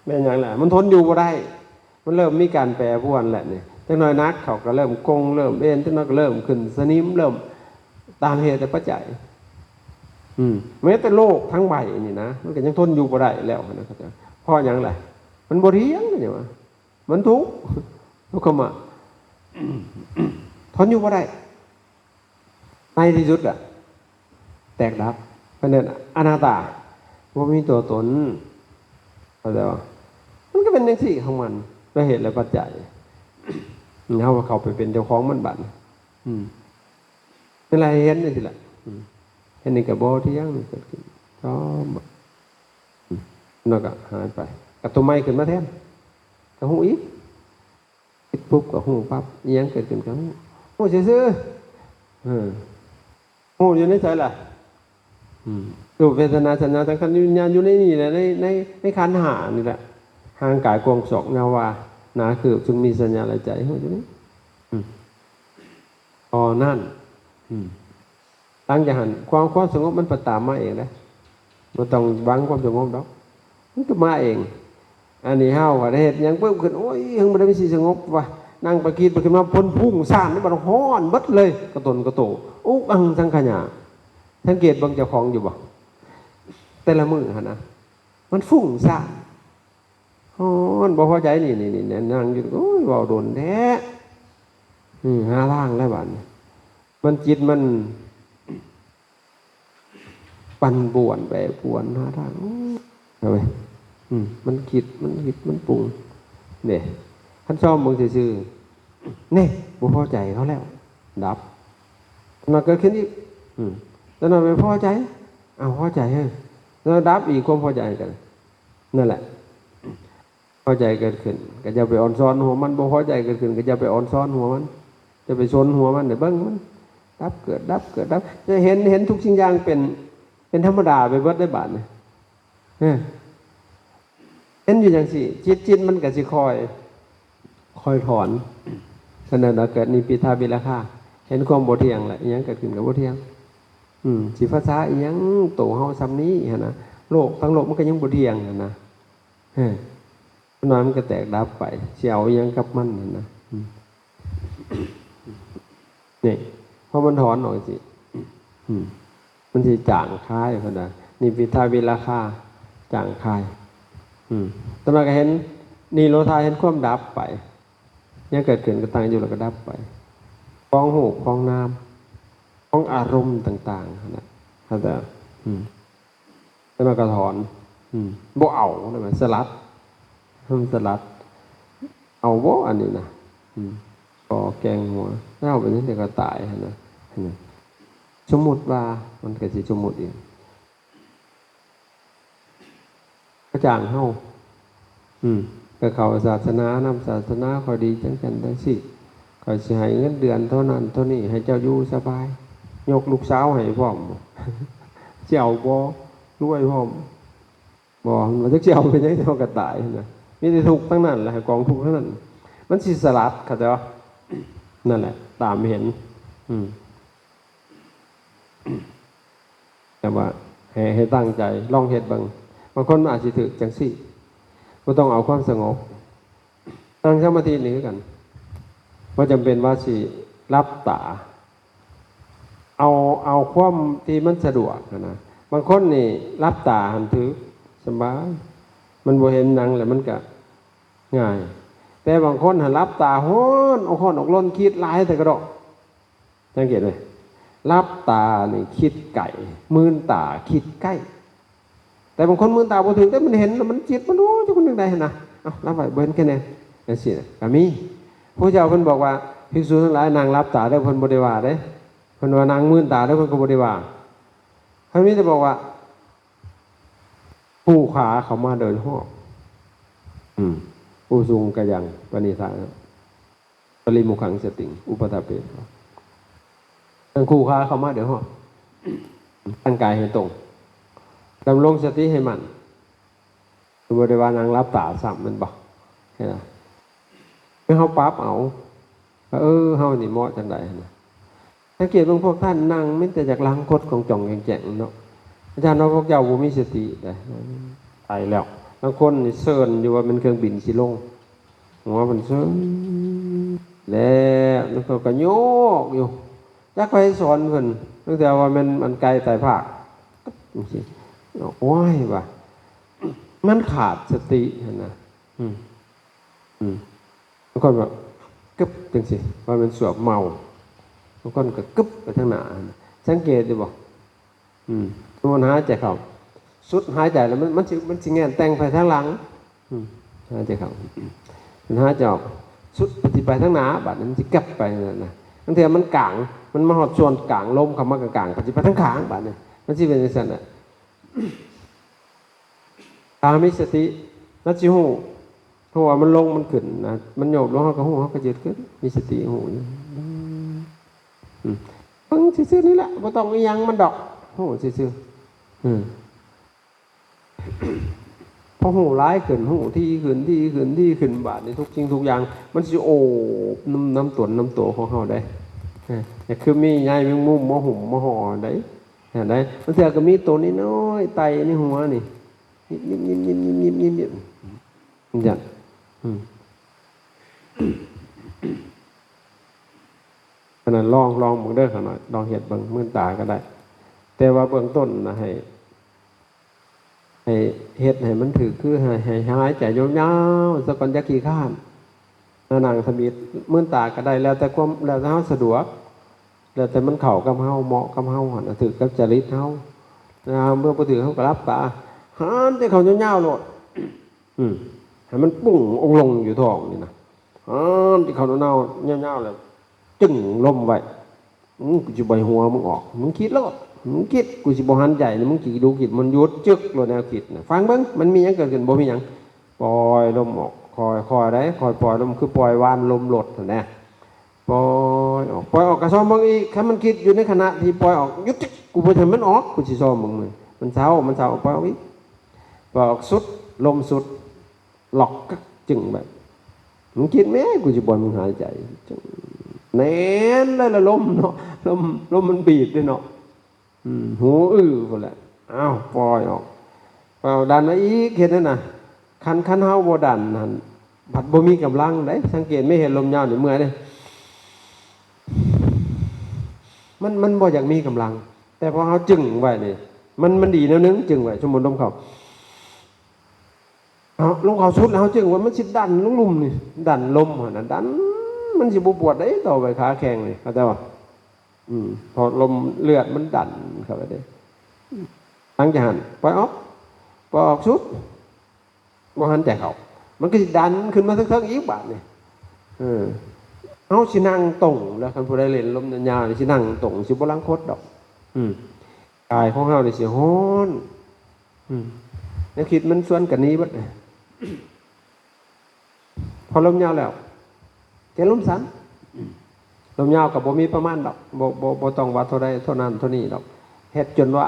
ແມ່ນຫຍັງລະ? ມັນທົນຢູ່ບໍ່ໄດ້. ມັນເລີ່ມມີການແປປວນແລ້ວນີ້. ຈັກໜ້ອຍໜັກເຂົ້າກະເລີ່ມກົງ ເລີ່ມເອັນ, ຈັກໜ້ອຍກະເລີ່ມຂຶ້ນສະໜິມ ເລີ່ມຕາມເຫດແລະປັດໄຈ. ອືມ ແມ້ແຕ່ໂລກທັງໃບນີ້ນະ ມັນກະຍັງທົນຢູ່ບໍ່ໄດ້ແລ້ວຫັ້ນນະ. ເພາະຫຍັງລະ? ມັນບໍ່ທ່ຽງນີ້ຫວາ. ມັນທຸກ ທຸກຂະມາ ທົນຢູ່ບໍ່ໄດ້. ໃນທີ່ສຸດລະ ແຕກດັບ. ເພິ່ນເອີ້ນອະນາດຕາ ບໍ່ມີຕົວຕົນ. ເຂົ້າໃຈບໍ່? ມັນກະເປັນຈັ່ງຊີ້ຂອງມັນ ດ້ວຍເຫດແລະປັດໄຈ. ເຮົາເຂົ້າໄປເປັນເຈົ້າຂອງມັນບາດນີ້. ອືມ ເວລາເຫັນຈັ່ງຊີ້ລະ ອືມ ເຫັນນີ້ກະບໍ່ທ່ຽງ ເກີດຂຶ້ນ ຊອມ ອືມ ແລ້ວກະຫາຍໄປ ກະໂຕໃໝ່ຂຶ້ນມາແທນ ກະຮູ້ອີກ. ຄິດປຸບກະຮູ້ປັບ ອີ່ຫຍັງເກີດຂຶ້ນກະຮູ້ ຮູ້ຊື່ໆ. ເອີ ຮູ້ຢູ່ໃນໃສລະ? ອືມ ຮູບ ເວທະນາ ສັນຍາ ສັງຂານ ວິນຍານ ຢູ່ໃນນີ້ແຫຼະ ໃນ ໃນ ໃນຂັນຫ້ານີ້ແຫຼະ. ຫ່າງກາຍກວ້າງສອກຍາວວາ ໜາຄືບ ຊຶ່ງມີສັນຍາລະໃຈ ຮູ້ຢູ່ນີ້. ອືມ ເທົ່ານັ້ນ. ອືມ ຫຼັງຈາກຫັ້ນ ຄວາມ ຄວາມສະຫງົບມັນປະຕາມມາເອງເດ້. ບໍ່ຕ້ອງຫວັງຄວາມສະຫງົບດອກ ມັນກະມາເອງ. ອັນນີ້ເຮົາກະໄດ້ເຮັດຫຍັງປຶບຂຶ້ນ ໂອ້ຍ ເຮົາບໍ່ໄດ້ມີສິດສະຫງົບວ່າ ນັ່ງໄປຄິດໄປຂຶ້ນມາ ພົ້ນພຸ້ງຊ່ານ ບັດຮ້ອນເບິດເລີຍ ກະຕົນກະໂຕ ອຸກອັງສັງຂະຫຍາ. ສັງເກດເບິ່ງເຈົ້າຂອງຢູ່ບໍ່? ແຕ່ລະມື້ຫັ້ນນະ ມັນຟຸ້ງຊ່ານ ຮ້ອນ ບໍ່ພໍໃຈ ນີ້ ນີ້ ນີ້ ນັ່ງຢູ່ ໂອ້ຍ ເວົ້າດົນແທ້. ອືມ ຫາທາງແລ້ວບາດນີ້ ມັນ ຈິດມັນປັ່ນປ່ວນ ແປປວນ ຫາທາງ ເອົາໄວ້ ອືມ ມັນຄິດ ມັນຄິດ ມັນປຸງເດ້. ຄັນຊອມເບິ່ງຊື່ໆ ແນ່ ບໍ່ພໍໃຈເຂົາແລ້ວ ດັບ. ມາເກີດຂຶ້ນອີກ ອືມ ຕອນນັ້ນໄປພໍໃຈ ເອົາ ພໍໃຈ ເອີ ແລ້ວດັບອີກ ຄວາມພໍໃຈກັນ. ນັ້ນແຫຼະ ພໍໃຈເກີດຂຶ້ນກະຢ່າໄປອອນຊອນຫົວມັນ ບໍ່ພໍໃຈເກີດຂຶ້ນກະຢ່າໄປອອນຊອນຫົວມັນ ຢ່າໄປຊົນຫົວມັນ ໃຫ້ເບິ່ງມັນດັບເກີດດັບເກີດດັບ ຈະເຫັນ ເຫັນທຸກສິ່ງຢ່າງເປັນ ເປັນທຳມະດາໄປເບິດເດ້ບາດນີ້. ເອີ ເຫັນຢູ່ຈັ່ງຊີ້ ຈິດ ຈິດມັນກະຊິຄ່ອຍ ຄ່ອຍຖອນ. ສະນັ້ນລະເກີດນິບພິທາວິລາຄາ ເຫັນຄວາມບໍ່ທ່ຽງລະ ອີ່ຫຍັງເກີດຂຶ້ນກະບໍ່ທ່ຽງ. ອືມ ຊິພາສາອີ່ຫຍັງ ໂຕເຮົາຊ່ຳນີ້ຫັ້ນນະ ໂລກ ທັງໂລກມັນກະຍັງບໍ່ທ່ຽງຫັ້ນນະ. ເອີ ມັນ ມັນກະແຕກດັບໄປ ຊິເອົາອີ່ຫຍັງກັບມັນຫັ້ນນະ. ອືມ ນີ້ ພໍມັນຖອນອອກຈັ່ງຊີ້ ອືມ ມັນຊິຈາງຄາຍ ເພິ່ນວ່າ ນິບພິທາວິລາຄາ ຈາງຄາຍ. ອືມ ຕອນນັ້ນກະເຫັນນິໂຣທາ ເຫັນຄວາມດັບໄປ ຫຍັງເກີດຂຶ້ນກະຕັ້ງຢູ່ແລ້ວກະດັບໄປ ຂອງຮູບຂອງນາມ ຂອງອາລົມຕ່າງໆຫັ້ນນະ. ເຂົ້າໃຈ ອືມ ແລ້ວມັນກະຖອນ ອືມ ບໍ່ເອົາ ແລ້ວມັນສະຫຼັດ ມັນສະຫຼັດ ເອົາບໍ່ອັນນີ້ນະ? ອືມ ກໍແກງຫົວ ແລ້ວເປັນຈັ່ງໃດກະຕາຍຫັ້ນນະ. ສົມມຸດວ່າ ມັນກະຊິສົມມຸດອີກ ກະຈ້າງເຮົາ ອືມ ໄປເຂົ້າສາສະໜານຳ ສາສະໜາຂ້ອຍດີຈັ່ງຊັ້ນຈັ່ງຊີ້ ຂ້ອຍຊິໃຫ້ເງິນເດືອນເທົ່ານັ້ນເທົ່ານີ້ ໃຫ້ເຈົ້າຢູ່ສະບາຍ ຍົກລູກສາວໃຫ້ພ້ອມ ຊິເອົາບໍ່? ລວຍພ້ອມ ບໍ່ ມັນວ່າຈັກຊິເອົາໄປຫຍັງ ເຮົາກະຕາຍຫັ້ນນະ. ມີແຕ່ທຸກທັງນັ້ນແຫຼະ ກອງທຸກທັງນັ້ນ ມັນຊິສະຫຼັດ ເຂົ້າໃຈບໍ່? ນັ້ນແຫຼະ ຕາມເຫັນ ອືມ ແຕ່ວ່າໃຫ້ ໃຫ້ຕັ້ງໃຈລອງເຮັດເບິ່ງ ບາງຄົນມັນອາດຊິຖືກຈັ່ງຊີ້ ບໍ່ຕ້ອງເອົາຄວາມສະຫງົບ. ນັ່ງສະມາທິນີ້ຄືກັນ ບໍ່ຈຳເປັນວ່າຊິຫຼັບຕາ ເອົາ ເອົາຄວາມທີ່ມັນສະດວກຫັ້ນນະ. ບາງຄົນນີ້ຫຼັບຕາຫັ້ນຖືກສະບາຍ ມັນບໍ່ເຫັນຫຍັງແລ້ວມັນກະງ່າຍ ແຕ່ບາງຄົນຫັ້ນຫຼັບຕາຮ້ອນ ອອກຮ້ອນອອກລົນ ຄິດຫຼາຍແຕ່ກະດອກ. ສັງເກດໄໝ? ຫຼັບຕານີ້ຄິດໄກ ມືນຕາຄິດໃກ້. ແຕ່ບາງຄົນມືນຕາບໍ່ຖືກເດ້ ມັນເຫັນແລ້ວມັນຈິດມັນ ໂອ້ ຈັກມັນຈັ່ງໃດຫັ້ນນະ ເອົາ ຫຼັບໄວ້ ບໍ່ເຫັນຄະແນນ ຈັ່ງຊີ້ນະ ກະມີ. ພະເຈົ້າເພິ່ນບອກວ່າ ພິກສຸທັງຫຼາຍ ນັ່ງຫຼັບຕາເດີ ເພິ່ນບໍ່ໄດ້ວ່າເດ້ ເພິ່ນວ່ານັ່ງມືນຕາເດີ ເພິ່ນກະບໍ່ໄດ້ວ່າ. ເພິ່ນມີແຕ່ບອກວ່າ ຄູ່ຂາເຂົ້າມາໂດຍຮອບ ອືມ ອຸຊຸງກະຍັງ ປະນິທານະ ປະລິມຸກຂັງສະຕິງ ອຸປະຖາເປ ທັງຄູ່ຂາເຂົ້າມາເດີເນາະ ຕັ້ງກາຍໃຫ້ຕົງ ດຳລົງສະຕິໃຫ້ໝັ້ນ ບໍ່ໄດ້ວ່ານັ່ງຫຼັບຕາຊ້ຳ ແມ່ນບໍ່? ເຫັນບໍ່? ຄືເຮົາປັບເອົາ ວ່າ ເອີ ເຮົານີ້ເໝາະຈັ່ງໃດຫັ້ນນະ. ສັງເກດເບິ່ງພວກທ່ານນັ່ງ ມີແຕ່ຢາກລັງຄົດຂອງຈ່ອງແຈງເນາະ. ອາຈານວ່າພວກເຈົ້າບໍ່ມີສະຕິເດ້ ໄປແລ້ວ. ບາງຄົນນີ້ເຊີນຢູ່ວ່າແມ່ນເຄື່ອງບິນຊິລົງ ຫົວເພິ່ນເຊີນແລ້ວ ແລ້ວເຂົາກໍໂຍກຢູ່. ຈັກໃຜສອນເພິ່ນ ຕັ້ງແຕ່ວ່າແມ່ນອັນໄກ່ຕາຍພາກ ໂອ້ຍ ວ່າ ມັນຂາດສະຕິຫັ້ນນະ. ອືມ ອືມ ບາງຄົນວ່າກຶບຈັ່ງຊີ້ ວ່າແມ່ນສວບເມົາ. ບາງຄົນກໍກຶບໄປທາງໜ້າ. ສັງເກດຢູ່ບໍ່? ອືມ ສົມມຸດຫາຍໃຈເຂົ້າ ສຸດຫາຍໃຈແລ້ວ ມັນ ມັນຊິ ມັນຊິແງນແຕ່ງໄປທາງຫຼັງ. ອືມ ຫາຍໃຈເຂົ້າ ມັນຫາຍໃຈອອກ ສຸດມັນຊິໄປທາງໜ້າ. ບາດນີ້ມັນຊິກັບໄປນັ້ນນະ. ບາງເທື່ອມັນກາງ ມັນມາຮອດສ່ວນກາງ ລົມເຂົ້າມາກາງໆ ມັນຊິໄປທາງຂ້າງ. ບາດນີ້ມັນຊິເປັນຈັ່ງຊັ້ນນະ. ຖ້າມີສະຕິ ມັນຊິຮູ້ ເພາະວ່າມັນລົງມັນຂຶ້ນນະ ມັນໂຍບລົງ ເຮົາກໍຮູ້ ເຮົາກໍຢືດຂຶ້ນ ມີສະຕິຮູ້ຢູ່. ອືມ ເບິ່ງຊື່ໆນີ້ແຫຼະ ບໍ່ຕ້ອງອີຫຍັງມັນດອກ ຮູ້ຊື່ໆ. ອືມ ພໍຮູ້ຫຼາຍຂຶ້ນ ຮູ້ຖີ່ຂຶ້ນ ຖີ່ຂຶ້ນ ຖີ່ຂຶ້ນ ບາດນີ້ທຸກສິ່ງທຸກຢ່າງມັນຊິໂອບນຳ ນຳຕົນນຳໂຕຂອງເຮົາໄດ໋. ເອີ ຄືມີໃຍແມງມຸມມາຫຸ້ມມາຫໍ່ໄດ໋ ເຫັນໄດ໋. ບາງເທື່ອກໍມີໂຕນ້ອຍໆໄຕ່ໃນຫົວນີ້ ຍິບໆໆໆໆ ຈັ່ງຊັ້ນ. ອືມ ອັນນັ້ນລອງ ລອງເບິ່ງເດີຂ້ານ້ອຍ ລອງເຮັດເບິ່ງ ມື່ນຕາກໍໄດ້. ແຕ່ວ່າເບື້ອງຕົ້ນນະ ໃຫ້ ໃຫ້ເຮັດໃຫ້ມັນຖືກ ຄືໃຫ້ ໃຫ້ຫາຍໃຈຍາວໆຊະກ່ອນ ຢ່າຂີ້ຄ້ານ. ນັ່ງທຳອິດ ມື່ນຕາກໍໄດ້ ແລ້ວແຕ່ຄວາມ ແລ້ວແຕ່ເຮົາສະດວກ ແລ້ວແຕ່ມັນເຂົ້າກັບເຮົາ ເໝາະກັບເຮົາຫັ້ນນະ ຖືກກັບຈະລິດເຮົາ. ຖ້າເມື່ອບໍ່ຖືກ ເຮົາກໍຫຼັບຕາ ຫາຍໃຈເຂົ້າຍາວໆໂລດ. ອືມ ໃຫ້ມັນປຸ້ງອົງລົງຢູ່ທ້ອງນີ້ນະ ຫາຍໃຈເຂົ້າຍາວໆ ຍາວໆ ແລ້ວຈຶ່ງລົມໄວ້. ອືມ ກູຊິບໍ່ໃຫ້ຫົວມຶງອອກ ມຶງຄິດໂລດ ມຶງຄິດ ກູຊິບໍ່ຫັນໃຈນີ້ ມຶງຊິດຸຄິດ ມັນຢຸດຈຶກໂລດແນວຄິດນະ. ຟັງເບິ່ງ ມັນມີຫຍັງເກີດຂຶ້ນ? ບໍ່ມີຫຍັງ. ປ່ອຍລົມອອກ ຄ່ອຍໆໄດ໋ ຄ່ອຍປ່ອຍລົມ ຄືປ່ອຍວານລົມລົດຫັ້ນແຫຼະ. ປ່ອຍອອກ ປ່ອຍອອກ ກະຊອມເບິ່ງອີກ ຄັນມັນຄິດຢູ່ໃນຂະນະທີ່ປ່ອຍອອກ ຢຸດຈຶກ ກູບໍ່ໃຫ້ມັນອອກ ກູຊິຊອມເບິ່ງ. ມັນເຊົາ ມັນເຊົາ ປ່ອຍອອກອີກ ປ່ອຍອອກ ສຸດ ລົມສຸດ ລັອກກຶກຈຶງໄວ້. ມຶງຄິດແມ້ ກູຊິບໍ່ໃຫ້ມຶງຫາຍໃຈ. ແໜ້ນເລີຍລະ ລົມເນາະ ລົມ ລົມມັນບີບເດ້ເນາະ. ອືມ ຫູອື້ພຸ້ນແຫຼະ. ອ້າວ ປ່ອຍອອກ ປ່ອຍອອກ ດັນມາອີກ ເຮັດນັ້ນນະ. ຄັນ ຄັນເຮົາບໍ່ດັນຫັ້ນ ພັດບໍ່ມີກຳລັງເດ້. ສັງເກດແມ້ ເຮັດລົມຍາວນີ້ເມື່ອຍເດ້. ມັນ ມັນບໍ່ຢາກມີກຳລັງ ແຕ່ພໍເຮົາຈຶງໄວ້ນີ້ ມັນ ມັນດີແນວໜຶ່ງ ຈຶງໄວ້. ສົມມຸດລົມເຂົ້າ ເອົາ ລົມເຂົ້າສຸດແລ້ວ ເຮົາຈຶ່ງວ່າມັນຊິດັນລົງລຸ່ມນີ້ ດັນລົມຫັ້ນນະ ດັນ ມັນຊິບໍ່ປວດເດ້ ຕໍ່ໄປຂາແຂ້ງນີ້ ເຂົ້າໃຈບໍ່? ອືມ ເພາະລົມເລືອດມັນດັນເຂົ້າໄປເດ້. ຫຼັງຈາກຫັ້ນ ປ່ອຍອອກ ປ່ອຍອອກສຸດ ບໍ່ຫັນໃຈເຂົ້າ ມັນກໍຊິດັນຂຶ້ນມາເທິງໆອີກບາດນີ້. ເອີ ເຮົາຊິນັ່ງຕົງ ແລ້ວຄັນຜູ້ໃດຫຼິ້ນລົມຍາວໆນີ້ ຊິນັ່ງຕົງ ຊິບໍ່ລັງຄົດດອກ. ອືມ ກາຍຂອງເຮົານີ້ຊິຮ້ອນ. ອືມ ແນວຄິດມັນຊວນກັນໜີເບິດ. ພໍລົມຍາວແລ້ວ ແຕ່ລົມສັ້ນ. ອືມ ລົມຍາວກໍບໍ່ມີປະມານດອກ ບໍ່ ບໍ່ ບໍ່ຕ້ອງວ່າເທົ່າໃດເທົ່ານັ້ນເທົ່ານີ້ດອກ. ເຮັດຈົນວ່າ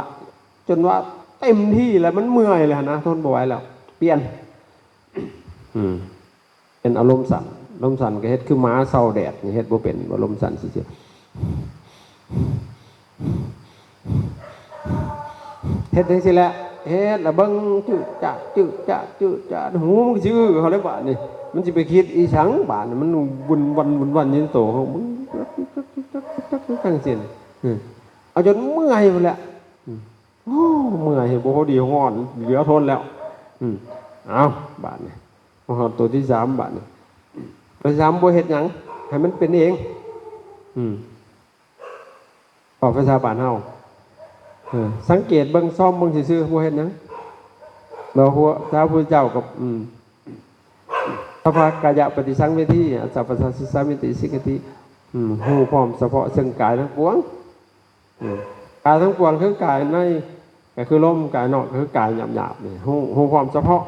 ຈົນວ່າເຕັມທີ່ແລ້ວ ມັນເມື່ອຍແລ້ວນະ ທົນບໍ່ໄຫວແລ້ວ ປ່ຽນ. ອືມ ເປັນອາລົມສັ້ນ ລົມສັ້ນກໍເຮັດຄືໝາເຊົາແດດນີ້ ເຮັດບໍ່ເປັນບໍ່ ລົມສັ້ນຊື່ໆ. ເຮັດຈັ່ງຊີ້ແຫຼະ ເຮັດລະເບິ່ງ ຈືດຈາດ ຈືດຈາດ ຈືດຈາດ ຫູມັນຊິອື້ເຂົາແລ້ວບາດນີ້. ມັນຊິໄປຄິດອີຫຍັງບາດນີ້ ມັນວຸ່ນວັນ ວຸ່ນວັນຢູ່ໃນໂຕຂອງມັນ ຈັ່ງຊີ້. ເອີ ເອົາຈົນເມື່ອຍພຸ້ນແຫຼະ. ອືມ ໂອ້ ເມື່ອຍ ບໍ່ພໍດີ ຮ້ອນ ເຫຼືອທົນແລ້ວ. ອືມ ເອົາ ບາດນີ້ ມາຮອດໂຕທີສາມບາດນີ້. ໂຕທີສາມບໍ່ເຮັດຫຍັງ ໃຫ້ມັນເປັນເອງ. ອືມ ເວົ້າພາສາບ້ານເຮົາ ເອີ ສັງເກດເບິ່ງ ຊອມເບິ່ງຊື່ໆ ບໍ່ເຮັດຫຍັງ. ແລ້ວພວກ ພະພຸດທະເຈົ້າກັບ ອືມ ສັບພະກາຍະປະຕິສັງເວທີ ອະສັບພະສາສິສາມິຕິ ສິກຂະຕິ. ອືມ ຮູ້ພ້ອມສະເພາະເຊິ່ງກາຍທັງປວງ. ອືມ ກາຍທັງປວງຄືກາຍໃນກໍຄືລົມ ກາຍນອກກໍຄືກາຍຫຍາບໆນີ້ ຮູ້ ຮູ້ພ້ອມສະເພາະ.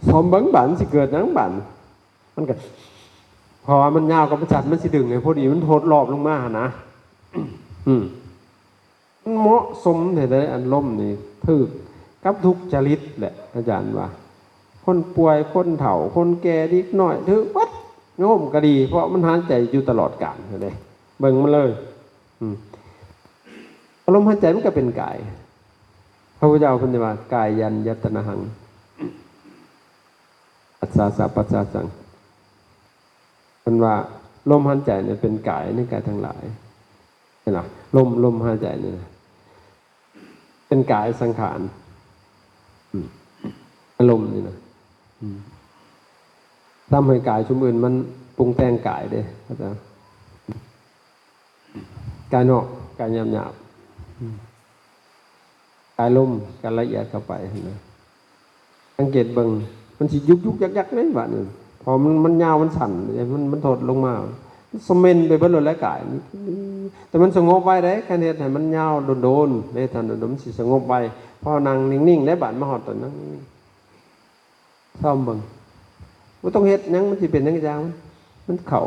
ຊອມເບິ່ງບາດ ມັນຊິເກີດຫຍັງບາດ ມັນກໍ ເພາະວ່າມັນຍາວກັບມັນສັ້ນ ມັນຊິດຶງໃຫ້ພໍດີ ມັນໂທດລອບລົງມາຫັ້ນນະ. ອືມ ມັນເໝາະສົມແທ້ເດ້ ອັນລົມນີ້ຖືກກັບທຸກຈະລິດແຫຼະ ອາຈານວ່າ ຄົນປ່ວຍ ຄົນເຖົ້າ ຄົນແກ່ ເດັກນ້ອຍ ຖືກເບິດ. ໂຍມກໍດີ ເພາະມັນຫາຍໃຈຢູ່ຕະຫຼອດການເດ້ ເບິ່ງມັນເລີຍ. ອືມ ອາລົມຫາຍໃຈມັນກໍເປັນກາຍ. ພະພຸດທະເຈົ້າເພິ່ນວ່າ ກາຍັນຍະຕະນະຫັງ ປັດສາສະປັດສາສັງ. ເພິ່ນວ່າລົມຫາຍໃຈນີ້ເປັນກາຍໃນກາຍທັງຫຼາຍ. ເຫັນບໍ່? ລົມ ລົມຫາຍໃຈນີ້ນະ ເປັນກາຍສັງຂານ. ອືມ ອາລົມນີ້ນະ ອືມ ທຳໃຫ້ກາຍຊຸມອື່ນມັນປຸງແຕ່ງກາຍເດ້ ເຂົ້າໃຈ? ກາຍນອກ ກາຍຫຍາບໆ ອືມ ກາຍລົມ ກາຍລະອຽດເຂົ້າໄປຫັ້ນນະ. ສັງເກດເບິ່ງ ມັນຊິຍຸກໆ ຍັກໆ ເດ້ບາດນີ້ ເພາະມັນ ມັນຍາວ ມັນສັ້ນເດ້ ມັນ ມັນທົດລົງມາ ມັນສະເໝັນໄປເບິດໂລດແຫຼະກາຍ. ແຕ່ມັນສະຫງົບໄວເດ້ ຄັນເຮັດໃຫ້ມັນຍາວໂດນໆ ເຮັດໃຫ້ໂດນໆ ມັນຊິສະຫງົບໄວ. ພໍນັ່ງນິ່ງໆ ໄດ້ບາດ ມາຮອດຕອນນັ້ນ ຊອມເບິ່ງ ບໍ່ຕ້ອງເຮັດຫຍັງ ມັນຊິເປັນຫຍັງຢ່າງມັນ ມັນເຂົ້າ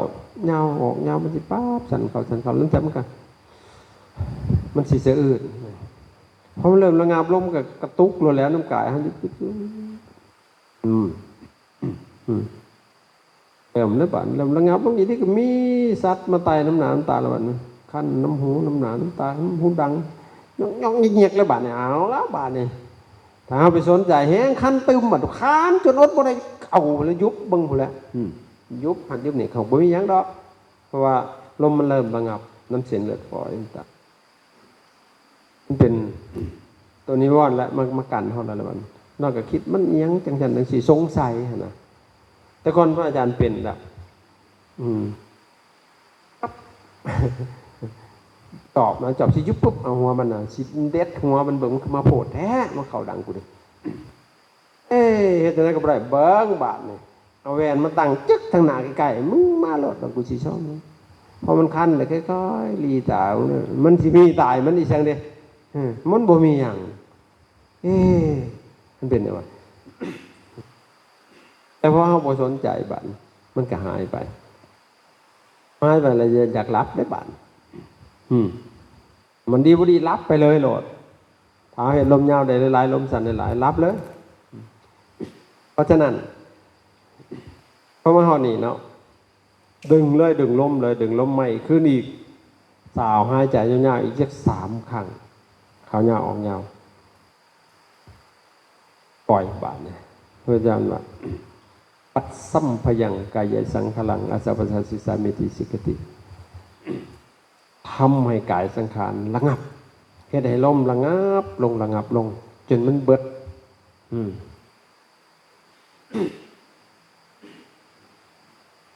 ຍາວອອກຍາວ ມັນຊິປັບ ສັ້ນເຂົ້າ ສັ້ນເຂົ້າ ຫຼັງຈາກມັນກໍ ມັນຊິສະອືດ. ພໍມັນເລີ່ມລະງັບລົງ ມັນກໍກະຕຸກໂລດແຫຼະ ນ້ຳກາຍເຮົາ ອືມ ອືມ ເລີ່ມແລ້ວບາດ ເລີ່ມລະງັບລົງອີກ ກໍມີສັດມາໄຕ່ນຳໜ້ານຳຕາແລ້ວບາດນີ້ ຄັນນຳຫູ ນຳໜ້ານຳຕາ ນຳຫູດັງ ຍອກໆ ແຍກໆ ແລ້ວບາດນີ້ ເອົາລະບາດນີ້ ຖ້າເຮົາໄປສົນໃຈແຮງ ຄັນຕື່ມບາດ ຄັນຈົນອົດບໍ່ໄດ້ ເອົາແລ້ວ ຢຸບເບິ່ງພຸ້ນແຫຼະ ອືມ ຢຸບຫັ້ນຢຸບນີ້ ເຂົາບໍ່ມີຫຍັງດອກ ເພາະວ່າລົມມັນເລີ່ມລະງັບ ນ້ຳເສັ້ນເລືອດຝອຍຕ່າງໆ ມັນເປັນໂຕນິວອນແຫຼະ ມາ ມາກັ້ນເຮົາແລ້ວລະບັດ ເຮົາກໍຄິດ ມັນອີ່ຫຍັງຈັ່ງຊັ້ນຈັ່ງຊີ້ ສົງໄສຫັ້ນນະ. ແຕ່ກ່ອນພະອາຈານເປັນແລ້ວ ອືມ ປັບ ຕອບນະ ຈອບຊິຢຸບປຶບ ເອົາຫົວມັນນະ ຊິເດັດຫົວມັນເບິ່ງ ມັນຄືມາໂພດແທ້ ມາເຂົ້າດັງກູນີ້. ເອີ ເຮັດຈັ່ງໃດກໍບໍ່ໄດ້ ເບິ່ງບາດນີ້ ເອົາແວ່ນມາຕັ້ງຈຶກທາງໜ້າໃກ້ໆ ມຶງມາໂລດ ວ່າກູຊິຊ່ອມ. ພໍມັນຄັນແລ້ວ ຄ່ອຍໆ ຫຼີຕາ ມັນຊິມີຕາຍ ມັນອີ່ຫຍັງເດ້ ເອີ ມັນບໍ່ມີຫຍັງ. ເອີ ມັນເປັນແນວວ່າ ແຕ່ພໍເຮົາບໍ່ສົນໃຈບາດ ມັນກໍຫາຍໄປ ຫາຍໄປແລ້ວ ຢາກຫຼັບເດ້ບາດ ອືມ ມັນດີບໍ່ດີ ຫຼັບໄປເລີຍໂລດ. ຖ້າເຮົາເຮັດລົມຍາວໄດ້ຫຼາຍໆ ລົມສັ້ນໄດ້ຫຼາຍ ຫຼັບເລີຍ. ເພາະສະນັ້ນ ພໍມາຮອດນີ້ເນາະ ດຶງເລີຍ ດຶງລົມເລີຍ ດຶງລົມໃໝ່ຄືນອີກ ສາວຫາຍໃຈຍາວໆ ອີກຈັກສາມຄັ້ງ ເຂົ້າຍາວອອກຍາວ ປ່ອຍບາດນີ້. ພະເຈົ້າວ່າ ປັດສຳພະຍັງກາຍະສັງຂາລັງ ອາສະປະສາສິສາມິຕິສິກຂະຕິ ທຳໃຫ້ກາຍສັງຂານລະງັບ ເຮັດໃຫ້ລົມລະງັບລົງ ລະງັບລົງ ຈົນມັນເບິດ ອືມ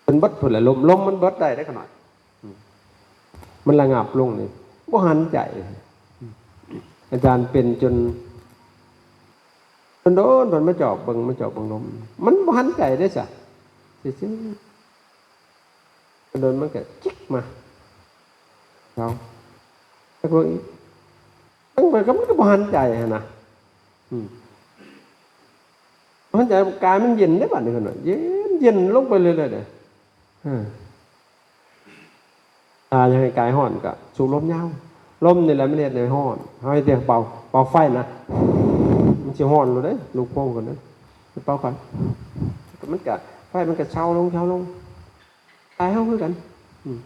ເປັນເບິດພຸ້ນແຫຼະ ລົມ ລົມມັນເບິດໄດ້ເດ້ຂະນ້ອຍ ອືມ ມັນລະງັບລົງນີ້ ບໍ່ຫັນໃຈ. ອາຈານເປັນຈົນ ດົນໆ ເພິ່ນມາຈອບເບິ່ງ ມາຈອບເບິ່ງລົມ ມັນບໍ່ຫັນໃຈເດ້ຊະ ຊື່ໆ ໂດນມັນກໍຈິກມາ ເຮົາຈັກເບິ່ງອີກ ເບິ່ງໄປກໍມັນກໍບໍ່ຫັນໃຈຫັ້ນນະ ອືມ ບໍ່ຫັນໃຈ ກາຍມັນເຢັນເດ້ບາດນີ້ ເພິ່ນວ່າ ເຢັນ ເຢັນລົງໄປເລື້ອຍໆ ເດ້ ເອີ ຖ້າຢາກໃຫ້ກາຍຮ້ອນກໍສູບລົມຍາວ ລົມນີ້ແຫຼະມັນເຮັດໃຫ້ຮ້ອນ ເຮົາເຮັດແຕ່ເປົ່າ ເປົ່າໄຟນະ ມັນຊິຮ້ອນໂລດເດ້ ລູກໂປ່ງຂຶ້ນເດ້ ເປົ່າໄຟ ມັນກໍ ໄຟມັນກໍເຊົາລົງ ເຊົາລົງ ກາຍເຮົາຄືກັນ ອືມ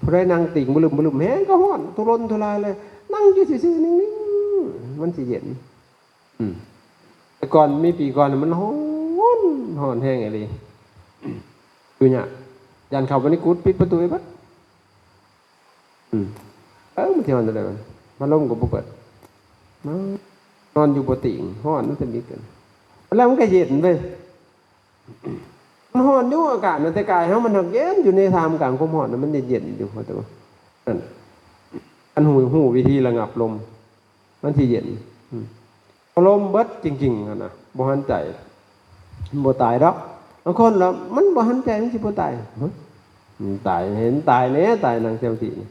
ຜູ້ໃດນັ່ງຕິ່ງບະລຶ້ມບະລຶ້ມແຮງກໍຮ້ອນທຸລົນທຸລາຍເລີຍ ນັ່ງຢູ່ຊື່ໆ ນິ່ງໆ ມັນຊິເຢັນ ອືມ ແຕ່ກ່ອນ ມີປີກ່ອນມັນຮ້ອນ ຮ້ອນແຮງອີ່ຫຼີ ຢູ່ຍາກ ຢ້ານເຂົ້າໄປໃນກຸດ ປິດປະຕູໄວ້ເບິດ ອືມ ເອີ ມັນຊິຮ້ອນຈັ່ງໃດວະ ພັດລົມກໍບໍ່ເປີດ ນອນຢູ່ບໍ່ຕິງ ຮ້ອນມັນສະມິດກັນ ແລ້ວມັນກໍເຢັນເວີຍ. ມັນຮ້ອນຢູ່ອາກາດນະ ແຕ່ກາຍເຮົາມັນຮັກເຢັນຢູ່ໃນທ່າມກາງຄວາມຮ້ອນນະ ມັນເຢັນໆຢູ່ ເຂົ້າໃຈບໍ່? ນັ້ນ ອັນຮູ້ ຮູ້ວິທີລະງັບລົມ ມັນຊິເຢັນ ອືມ ເພາະລົມເບິດຈິງໆ ຫັ້ນນະ ບໍ່ຫັນໃຈ ມັນບໍ່ຕາຍດອກ. ບາງຄົນລະ ມັນບໍ່ຫັນໃຈ ມັນຊິບໍ່ຕາຍ ຫຶ ມັນຕາຍ ໃຫ້ມັນຕາຍແດ່ ຕາຍນັ່ງສະມາທິນີ້.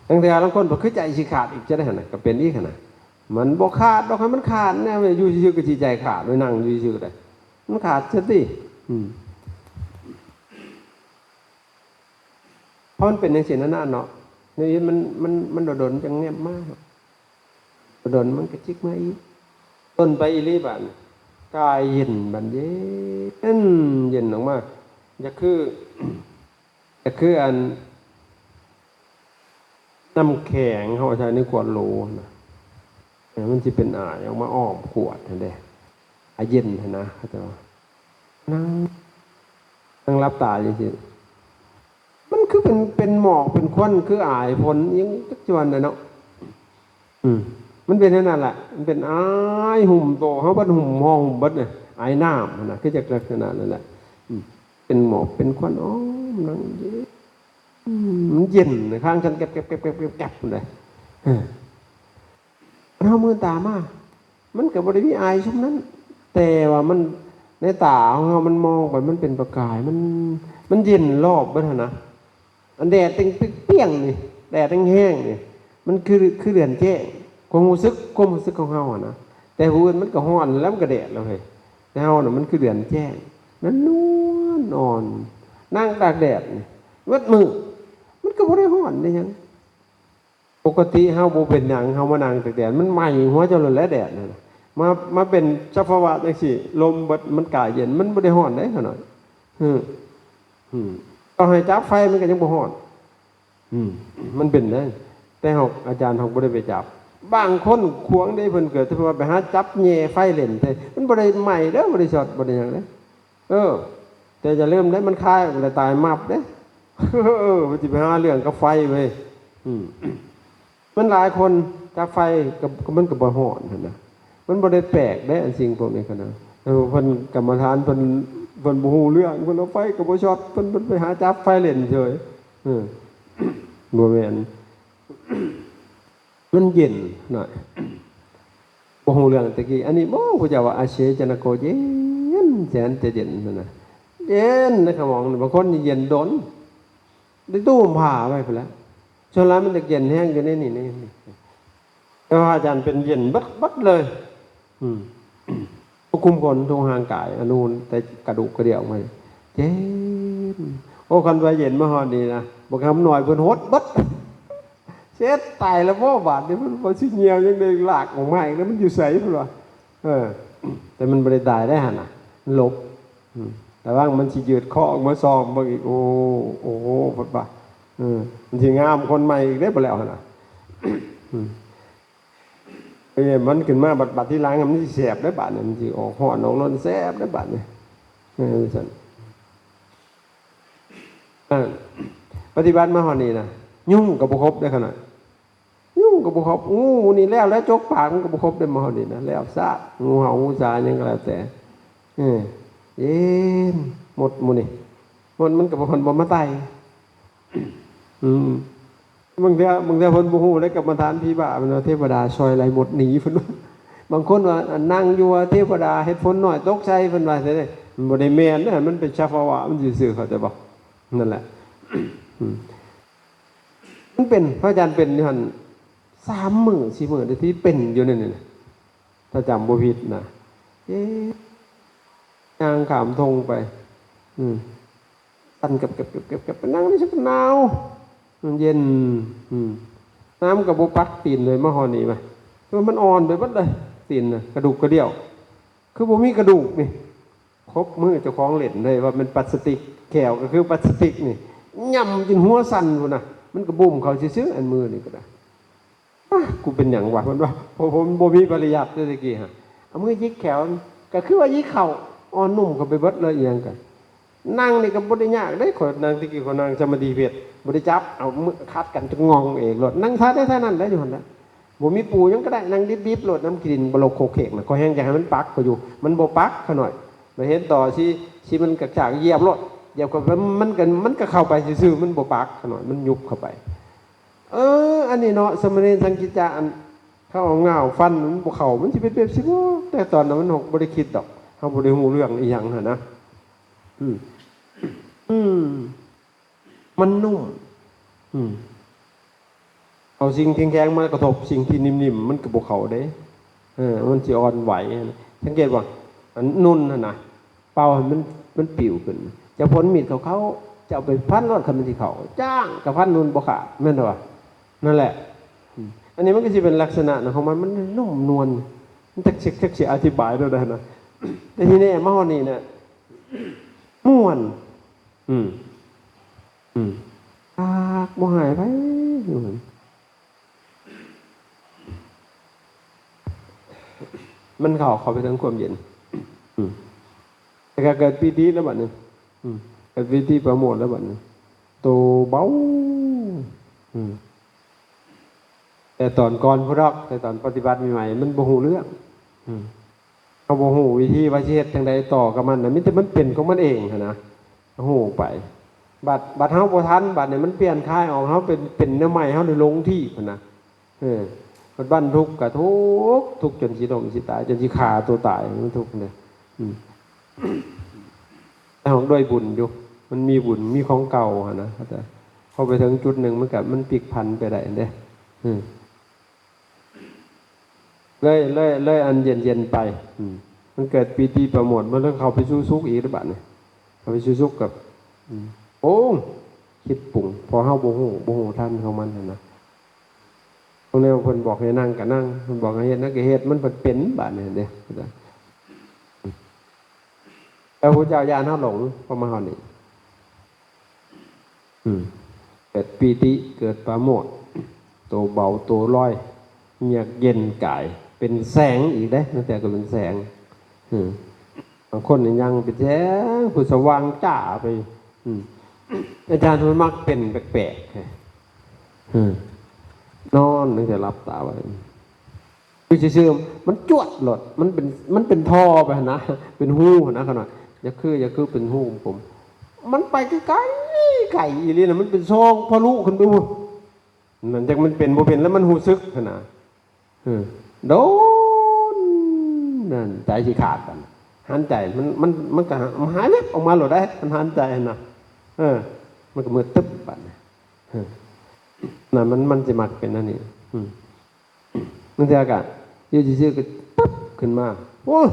ລາງເທື່ອລາງຄົນກໍຄືໃຈຊິຂາດອີກ ຈະໄດ້ຫັ້ນນະ ກໍເປັນອີກຫັ້ນນະ. ມັນບໍ່ຂາດດອກ ໃຫ້ມັນຂາດແດ່ ຢູ່ຊື່ໆກໍຊິໃຈຂາດ ໄປນັ່ງຢູ່ຊື່ໆກໍໄດ້ ມັນຂາດຊະຕິ ອືມ ເພາະມັນເປັນຈັ່ງຊີ້ນະເນາະ ນີ້ມັນ ມັນ ມັນດົນໆ ຈັ່ງແນບມາ ດົນໆ ມັນກະຈິກມາອີກ ດົນໄປອີ່ຫຼີບາດນີ້. ແ ກາຍເຢັນ ບາດເຢັນ ເຢັນອອກມາ ຢາກຄື ກໍຄືອັນ ນ້ຳແຂງເຮົາໃສ່ໃນຂວດໂຫຼຫັ້ນນະ ເອີ ມັນຊິເປັນອາຍອອກມາອ້ອມຂວດຫັ້ນເດ້ ອາຍເຢັນຫັ້ນນະ ເຂົາເຈົ້າວ່າ ນັ່ງ ນັ່ງຫຼັບຕາຈັ່ງຊີ້ ມັນຄືເປັນ ເປັນໝອກເປັນຄວັນ ຄືອາຍຝົນອີ່ຫຍັງຈັກຈວນນະເນາະ. ອືມ ມັນເປັນແນວນັ້ນແຫຼະ ມັນເປັນອາຍຫຸ້ມໂຕເຮົາເບິດ ຫຸ້ມຫ້ອງຫຸ້ມເບິດເລີຍ ອາຍນ້ຳຫັ້ນນະ ຄືຈັກລັກສະນະນັ້ນແຫຼະ ອືມ ເປັນໝອກເປັນຄວັນ ອໍ ມັນເຢັນ ອືມ ມັນເຢັນ ຄ້າງກັນແກັບໆໆໆໆ ເລີຍ ເອີ ເຮົາມືນຕາມາ ມັນກໍບໍ່ໄດ້ມີອາຍຊຸມນັ້ນ ແຕ່ວ່າມັນ ໃນຕາຂອງເຮົາມັນມອງໄປ ມັນເປັນປະກາຍ ມັນ ມັນເຢັນລອບເບິດຫັ້ນນະ. ອັນແດດແຕ່ງປຽງໆນີ້ ແດດແຮງໆນີ້ ມັນຄື ຄືເດືອນແຈ້ງ ຄວາມຮູ້ສຶກ ຄວາມຮູ້ສຶກຂອງເຮົາຫັ້ນນະ ແຕ່ຜູ້ອື່ນມັນກໍຮ້ອນແລ້ວ ມັນກໍແດດແລ້ວເຮີ້ຍ ແຕ່ເຮົານະມັນຄືເດືອນແຈ້ງ ນວນໆອ່ອນ ນັ່ງຕາກແດດນີ້ເບິດມື້ ມັນກໍບໍ່ໄດ້ຮ້ອນໄດ້ຫຍັງ. ປົກກະຕິເຮົາບໍ່ເປັນຫຍັງ ເຮົາມານັ່ງຕາກແດດ ມັນໄໝ້ຫົວເຈົ້າໂລດແຫຼະແດດນັ້ນນະ ມາ ມາເປັນສະພາວະຈັ່ງຊີ້ ລົມເບິດ ມັນກາຍເຢັນ ມັນບໍ່ໄດ້ຮ້ອນເດ້ຂະນ້ອຍ ອືມ ອືມ ຕໍ່ໃຫ້ຈັບໄຟມັນກໍຍັງບໍ່ຮ້ອນ ອືມ ມັນເປັນໄດ້ ແຕ່ເຮົາ ອາຈານເຮົາບໍ່ໄດ້ໄປຈັບ ບາງຄົນຂວາງເດ້ ເພິ່ນເກີດ ແຕ່ວ່າໄປຫາຈັບແຍ່ໄຟເຫຼັ້ນແທ້ ມັນບໍ່ໄດ້ໄໝ້ເດ້ ບໍ່ໄດ້ຊັອດ ບໍ່ໄດ້ຫຍັງເດ້. ເອີ ແຕ່ຢ່າລືມເດ້ ມັນຄາຍອອກແລ້ວຕາຍມັບເດ້ ເອີ ມັນຊິໄປຫາເລື່ອງກັບໄຟເວີຍ ອືມ ມັນຫຼາຍຄົນຈັບໄຟກໍ ກໍມັນກໍບໍ່ຮ້ອນຫັ້ນນະ ມັນບໍ່ໄດ້ແປກເດ້ ອັນສິ່ງພວກນີ້ກໍນະ ເອີ ເພິ່ນກຳມະຖານເພິ່ນ ເພິ່ນບໍ່ຮູ້ເລື່ອງ ເພິ່ນເອົາໄຟກໍບໍ່ຊັອດ ເພິ່ນ ເພິ່ນໄປຫາຈັບໄຟເຫຼັ້ນເສີຍ ເອີ ບໍ່ແມ່ນ ມັນເຢັນໜ້ອຍ ບໍ່ຮູ້ເລື່ອງແຕ່ກີ້ ອັນນີ້ບໍ່ ຜູ້ເຈົ້າວ່າ ອາເສຈະນະໂກ ເຢັນ ແສນຈະເຢັນຫັ້ນນະ ເຢັນໃນຂະໝອງ ບາງຄົນນີ້ເຢັນດົນ ໄດ້ຕູ້ມຜ້າໄວ້ພຸ້ນແຫຼະ ສ່ວນຫຼາຍມັນຈະເຢັນແຮງຢູ່ໃນນີ້ ໃນນີ້ ແຕ່ວ່າອາຈານເປັນເຢັນເບິດ ເບິດເລີຍ ອືມ ທຸກຂຸມຂົນ ທຸກຮ່າງກາຍ ອະນຸ ແຕ່ກະດູກກະດຽວອອກມາ ເຢັນ ໂອ້ ຄັນວ່າເຢັນມາຮອດນີ້ນະ ບັກຄຳນ້ອຍເພິ່ນຫົດເບິດ ເຊັດ ຕາຍແລ້ວບໍ່ບາດນີ້ ເພິ່ນວ່າຊິຍ່ຽວຈັ່ງໃດ ລາກອອກມາອີກແລ້ວ ມັນຢູ່ໃສເພິ່ນວ່າ ເອີ ແຕ່ມັນບໍ່ໄດ້ຕາຍໄດ້ຫັ້ນນະ ມັນຫຼົບ ອືມ ລະວັງມັນຊິຢືດຄໍອອກມາຊອມເບິ່ງອີກ ໂອ້ ໂອ້ໂຫ ເພິ່ນວ່າ ເອີ ມັນຊິງາມຄົນໃໝ່ອີກເດ້ ບໍ່ແລ້ວຫັ້ນນະ ອືມ ເອີ ມັນຂຶ້ນມາບັດ ບັດທີຫຼັງມັນຊິແສບເດ້ ບາດນີ້ ມັນຊິອອກຮ້ອນອອກຮ້ອນແສບເດ້ ບາດນີ້ ເອີ ຊັ້ນ ເອີ ປະຕິບັດມາຮອດນີ້ນະ ຍຸງກໍບໍ່ຄົບເດ້ຂະນ້ອຍ ຍຸງກໍບໍ່ຄົບ ງູນີ້ແລ້ວ ແລ້ວຈົກປາກມັນກໍບໍ່ຄົບເດ້ ມາຮອດນີ້ນະ ແລ້ວຊາດ ງູເຫົ່າງູສາຫຍັງກໍແລ້ວແຕ່ ເອີ ເຢັນ ມົດໝູ່ນີ້ ມົດມັນກໍບໍ່ ມັນບໍ່ມາໄຕ່ ອືມ ບາງເທື່ອ ບາງເທື່ອເພິ່ນບໍ່ຮູ້ເດ້ ກຳມະຖານຜີບ້າ ເພິ່ນວ່າເທວະດາຊ່ອຍໄລ່ມົດໜີ ເພິ່ນວ່າ ບາງຄົນວ່າ ອັນ ນັ່ງຢູ່ວ່າເທວະດາເຮັດຝົນນ້ອຍຕົກໃສ່ ເພິ່ນວ່າຊັ້ນເດ້ ມັນບໍ່ໄດ້ແມ່ນເດ້ ມັນເປັນສະພາວະມັນຊື່ໆ ເຂົ້າໃຈບໍ່? ນັ້ນແຫຼະ ອືມ ມັນເປັນ ພະອາຈານເປັນຢູ່ຫັ້ນສາມມື້ສີ່ມື້ ທີ່ເປັນຢູ່ໃນນັ້ນນະ ຖ້າຈຳບໍ່ຜິດນະ ເອີ ຍ່າງຂ້າມທົ່ງໄປ ອືມ ສັ່ນກັບໆໆໆ ໄປນັ່ງໃນສັກໜາວ ມັນເຢັນ ອືມ ນ້ຳກໍບໍ່ປັກຕີນເລີຍ ມາຮອດນີ້ມາ ແຕ່ວ່າມັນອ່ອນໄປເບິດເລີຍ ຕີນນະ ກະດູກກະດຽວ ຄືບໍ່ມີກະດູກນີ້ ຄົບມືເຈົ້າຂອງເຫຼັ້ນເລີຍ ວ່າແມ່ນປາສະຕິກ ແຂ້ວກໍຄືປາສະຕິກນີ້ ຫຍ້ຳຈົນຫົວສັ່ນພຸ້ນນະ ມັນກໍບຸ້ມເຂົ້າຊື່ໆ ອັນມືນີ້ກໍໄດ້ ອາ ກູເປັນຫຍັງວະ ເພິ່ນວ່າ ເພາະ ເພາະມັນບໍ່ມີປະລິຍັດເດ້ແຕ່ກີ້ຫັ້ນ ເອົາມືຢິກແຂ້ວ ກໍຄືວ່າຢິກເຂົ້າ ອ່ອນນຸ້ມເຂົ້າໄປເບິດເລີຍ ອີ່ຫຍັງກໍ ນັ່ງນີ້ກໍບໍ່ໄດ້ຍາກເດ້ ຂ້ອຍນັ່ງແຕ່ກີ້ ຂ້ອຍນັ່ງສະມາທິເພັດ ບໍ່ໄດ້ຈັບ ເອົາມືຂັດກັນຈົນງອງເອງໂລດ ນັ່ງທ່າໃດທ່ານັ້ນແຫຼະ ຢູ່ຫັ້ນແຫຼະ ບໍ່ມີປູຫຍັງກໍໄດ້ ນັ່ງດິບໆໂລດ ນຳຂີ້ດິນບໍ່ລົກໂຄກເຄກນະ ຂ້ອຍແຮ່ງຢາກໃຫ້ມັນປັກ ຂ້ອຍຢູ່ ມັນບໍ່ປັກ ຂ້ານ້ອຍ ມາເຫັນຕໍ່ຊິ ຊິມັນກະຈາກຢຽບໂລດ ຢຽບເຂົ້າໄປ ມັນກໍ ມັນກໍເຂົ້າໄປຊື່ໆ ມັນບໍ່ປັກ ຂ້ານ້ອຍ ມັນຍຸບເຂົ້າໄປ ເອີ ອັນນີ້ເນາະ ສາມະເນນສັງກິດຈະ ອັນ ເຂົາເອົາງ່າວຟັນ ມັນບໍ່ເຂົ້າ ມັນຊິເປັນແບບຊີ້ບໍ່? ແຕ່ຕອນນັ້ນມັນບໍ່ໄດ້ຄິດດອກ ເຮົາບໍ່ໄດ້ຮູ້ເລື່ອງອີ່ຫຍັງຫັ້ນນະ ອືມ ອືມ ມັນນຸ້ມ ອືມ ເອົາສິ່ງແຂງໆມາກະທົບສິ່ງທີ່ນິ່ມໆ ມັນກໍບໍ່ເຂົ້າເດ້ ເອີ ມັນຊິອ່ອນໄຫວ ສັງເກດບໍ່ ອັນນຸ່ນຫັ້ນນະ ເປົ່າໃຫ້ມັນ ມັນປິວຂຶ້ນ ເຈົ້າພົ້ນມີດເຂົ້າໆ ເຈົ້າໄປຟັນໂລດ ຄັນມັນຊິເຂົ້າ ຈ້າງກະຟັນນຸ່ນບໍ່ຂາດ ແມ່ນບໍ່? ນັ້ນແຫຼະ ອືມ ອັນນີ້ມັນກໍຊິເປັນລັກສະນະຂອງມັນ ມັນນຸ້ມນວນ ມັນຈັກຊິ ຈັກຊິອະທິບາຍແນວໃດນະ ແຕ່ທີ່ແນ່ມາຮອດນີ້ນະ ມ່ວນ ອືມ ອືມ ຄັກ ບໍ່ໃຫ້ໃຜຢູ່ຫັ້ນ ມັນເຂົ້າ ເຂົ້າໄປເຖິງຄວາມເຢັນ ອືມ ແລ້ວກໍເກີດປີຕິແລ້ວບັດນີ້ ອືມ ເກີດປີຕິປາໂມດແລ້ວບັດນີ້ ໂຕເບົາ ອືມ ແຕ່ຕອນກ່ອນພຸ້ນດອກ ແຕ່ຕອນປະຕິບັດໃໝ່ໆ ມັນບໍ່ຮູ້ເລື່ອງ ອືມ ເຮົາບໍ່ຮູ້ວິທີວ່າຊິເຮັດຈັ່ງໃດຕໍ່ກັບມັນນະ ມີແຕ່ມັນເປັນຂອງມັນເອງຫັ້ນນະ ຮູ້ໄປ ບັດ ບັດເຮົາບໍ່ທັນ ບັດນີ້ມັນປ່ຽນຄາຍອອກ ເຮົາເປັນ ເປັນແນວໃໝ່ ເຮົາໄດ້ຫຼົງທີ່ພຸ້ນນະ ເອີ ບັດບັນທຸກກໍທຸກ ທຸກຈົນຊິລົ້ມຊິຕາຍ ຈົນຊິຂ້າຕົວຕາຍ ມັນທຸກເດ້ ອືມ ແຕ່ເຮົາດ້ວຍບຸນຢູ່ ມັນມີບຸນ ມີຂອງເກົ່າຫັ້ນນະ ເຂົ້າໃຈ ພໍໄປເຖິງຈຸດໜຶ່ງ ມັນກໍ ມັນພລິກຜັນໄປໄດ້ເດ້ ອືມ ເລີຍ ເລີຍ ເລີຍອັນເຢັນໆໄປ ອືມ ມັນເກີດປີຕິປາໂມດ ມັນເລີຍເຂົ້າໄປສູ່ສຸກອີກເດ້ບາດນີ້ ເຂົ້າໄປສູ່ສຸກກັບ ອືມ ໂອ້ ຄິດປຸງ ເພາະເຮົາບໍ່ຮູ້ ບໍ່ຮູ້ທັນຂອງມັນຫັ້ນນະ ຂອງແນວເພິ່ນບອກໃຫ້ນັ່ງກໍນັ່ງ ເພິ່ນບອກໃຫ້ເຮັດນັ້ນກໍເຮັດ ມັນເປັນບາດນີ້ເດ້ ແລ້ວພະເຈົ້າຢ້ານເຮົາຫຼົງ ເພາະມາເຮົານີ້ ອືມ ເກີດປີຕິ ເກີດປາໂມດ ໂຕເບົາໂຕລອຍ ເຍືອກເຢັນກາຍ ເປັນແສງອີກເດ້ ບາງເທື່ອກໍເປັນແສງ ອືມ ບາງຄົນນີ້ຍັງເປັນແສງ ຜູ້ສະຫວ່າງຈ້າໄປ ອືມ ອາຈານເພິ່ນມັກເປັນແປກໆ ອືມ ນອນຕັ້ງແຕ່ຫຼັບຕາໄວ້ ຢູ່ຊື່ໆ ມັນຈວດໂລດ ມັນເປັນ ມັນເປັນທໍ່ໄປຫັ້ນນະ ເປັນຮູຫັ້ນນະ ຂະໜາດ ຢາກຄື ຢາກຄືເປັນຮູກົມໆ ມັນໄປໄກໆ ໄກອີ່ຫຼີນະ ມັນເປັນຊ່ອງທະລຸຂຶ້ນໄປພຸ້ນ ນັ້ນ ຈັກມັນເປັນບໍ່ເປັນ ແລ້ວມັນຮູ້ສຶກຫັ້ນນະ ເອີ ໂດນ ນັ້ນ ໃຈຊິຂາດບັດ ຫັນໃຈ ມັນ ມັນ ມັນກໍຫາຍແວັບອອກມາໂລດເດ້ ມັນຫັນໃຈຫັ້ນນະ ເອີ ມັນກໍມືດຕຶບບັດ ເອີ ນັ້ນ ມັນ ມັນຊິມັກເປັນອັນນີ້ ອືມ ບາງເທື່ອກໍຢູ່ຊື່ໆກໍປຶບຂຶ້ນມາ ໂອ້ຍ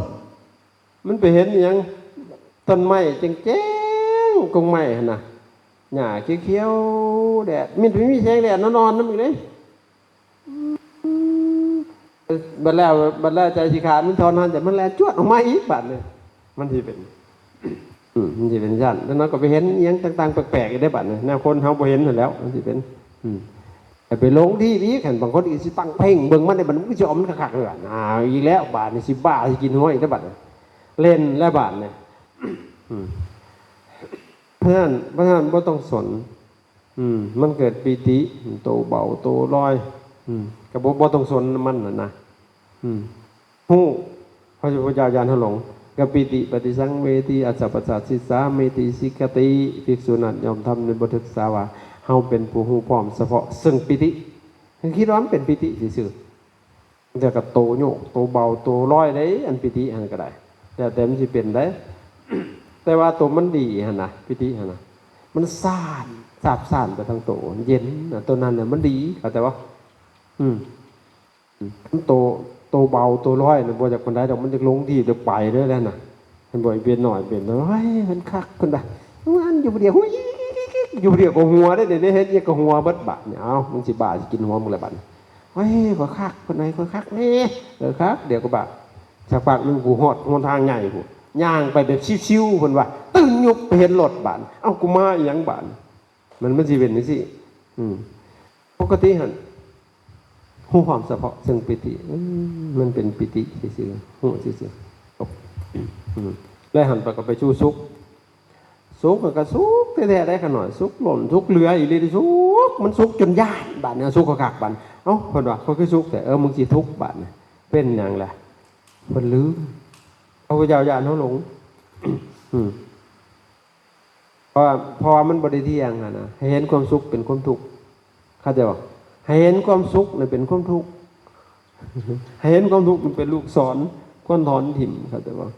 ມັນໄປເຫັນອີ່ຫຍັງ ຕົ້ນໄມ້ແຈ້ງໆ ກົງໄມ້ຫັ້ນນະ ຫຍ້າຂຽວໆ ແດດ ມີ ມີແສງແດດນອນໆນຳອີກເດ້ ອືມ ບັດແລ້ວ ບັດແລ້ວໃຈຊິຂາດ ມັນຖອນຫັນໃຈ ມັນແລ່ນຈວດອອກມາອີກບາດນີ້ ມັນຊິເປັນ ອືມ ມັນຊິເປັນຊັ້ນ ແລ້ວເຮົາກໍໄປເຫັນອີ່ຫຍັງຕ່າງໆແປກໆອີກເດ້ບາດນີ້ ແນວຄົນເຮົາບໍ່ເຫັນຫັ້ນແຫຼ້ວ ມັນຊິເປັນ ອືມ ແຕ່ໄປຫຼົງທີ່ອີກ ຄັນບາງຄົນອີກຊິຕັ້ງເພັ່ງເບິ່ງມັນໄດ້ ບັດນີ້ມັນຊິເອົາມັນຄັກໆເລີຍ ອ້າວ ອີກແລ້ວ ບາດນີ້ຊິບ້າ ຊິກິນຫົວອີກແລ້ວບາດນີ້ ເຫຼັ້ນແລ້ວບາດນີ້ ອືມ ເພາະສະນັ້ນ ເພາະສະນັ້ນບໍ່ຕ້ອງສົນ ອືມ ມັນເກີດປີຕິ ໂຕເບົາໂຕລອຍ ອືມ ກໍບໍ່ ບໍ່ຕ້ອງສົນນຳມັນຫັ້ນນະ ອືມ ຮູ້ ພະພຸດທະເຈົ້າຢ້ານເຮົາຫຼົງ ກະປີຕິປະຕິສັງເວທີ ອັດສະປັດສາສິດສາ ເມຕິສິກຂະຕິ ພິກສຸນັດຍອມທຳໃນບົດສຶກສາວ່າ ເຮົາເປັນຜູ້ຮູ້ພ້ອມສະເພາະເຊິ່ງປີຕິ ຄືຄິດວ່າມັນເປັນປີຕິຊື່ໆ ແຕ່ກໍໂຕໂຍກ ໂຕເບົາ ໂຕລອຍເດ້ ອັນປີຕິຫັ້ນກໍໄດ້ ແລ້ວແຕ່ມັນຊິເປັນເດ້ ແຕ່ວ່າໂຕມັນດີຫັ້ນນະ ປີຕິຫັ້ນນະ ມັນຊານ ຊາບຊານໄປທາງໂຕ ເຢັນນະ ໂຕນັ້ນນະມັນດີ ເຂົ້າໃຈບໍ່? ອືມ ອືມ ໂຕ ໂຕເບົາໂຕລອຍນະ ບໍ່ຢາກປານໃດດອກ ມັນຢາກລົງທີ່ ຢາກໄປເລີຍແຫຼະນະ ເຫັນບໍ່? ເປັນນ້ອຍເປັນ ໂອ້ຍ ມັນຄັກ ເພິ່ນວ່າ ມັນຢູ່ຜູ້ດຽວ ຫຸຍ ຢູ່ຜູ້ດຽວກໍຫົວເດ້ ເດ ເຫັນຫຍັງກໍຫົວເບິດບາດນີ້ ເອົ້າ ມັນຊິບ້າ ຊິກິນຫົວມຶງແລ້ວບາດນີ້ ໂອ້ຍ ຂ້ອຍຄັກ ເພິ່ນວ່າ ຂ້ອຍຄັກແດ່ ເອີ ຄັກ ດຽວກໍບາດ ສັກພັກໜຶ່ງ ຜູ້ຮອດຫົນທາງໃຫຍ່ພຸ້ນ ຍ່າງໄປແບບຊິວໆ ເພິ່ນວ່າ ຕື່ນຍຸບໄປເຫັນລົດບາດ ເອົ້າ ກູມາອີ່ຫຍັງບາດ ມັນ ມັນຊິເປັນຈັ່ງຊີ້ ອືມ ປົກກະຕິຫັ້ນ ຮູ້ຄວາມສະເພາະເຊິ່ງປີຕິ ອືມ ມັນເປັນປີຕິຊື່ໆ ຮູ້ຊື່ໆ ຈົບ ອືມ ແລ້ວຫັ້ນໄປກໍໄປສູ່ສຸກ ສຸກກໍສຸກແທ້ໆ ໄດ້ຂະໜ້ອຍ ສຸກລົ້ນ ສຸກເຫຼືອອີ່ຫຼີ ສຸກ ມັນສຸກຈົນຢ້ານ ບາດນີ້ສຸກຄັກໆ ບາດ ເອົ້າ ເພິ່ນວ່າ ຂ້ອຍຄືສຸກແທ້ ເອີ ມຶງຊິທຸກບາດນີ້ ເປັນຫຍັງລະ ເພິ່ນລືມ ພະພຸດທະເຈົ້າຢ້ານເຮົາຫຼົງ ອືມ ເພາະວ່າ ເພາະວ່າມັນບໍ່ໄດ້ທ່ຽງຫັ້ນນະ ໃຫ້ເຫັນຄວາມສຸກເປັນຄວາມທຸກ ເຂົ້າໃຈບໍ່? ໃຫ້ເຫັນຄວາມສຸກນັ້ນເປັນຄວາມທຸກ ໃຫ້ເຫັນຄວາມທຸກມັນເປັນລູກສອນ ຄວນຖອນຖິ້ມ ເຂົ້າໃຈບໍ່?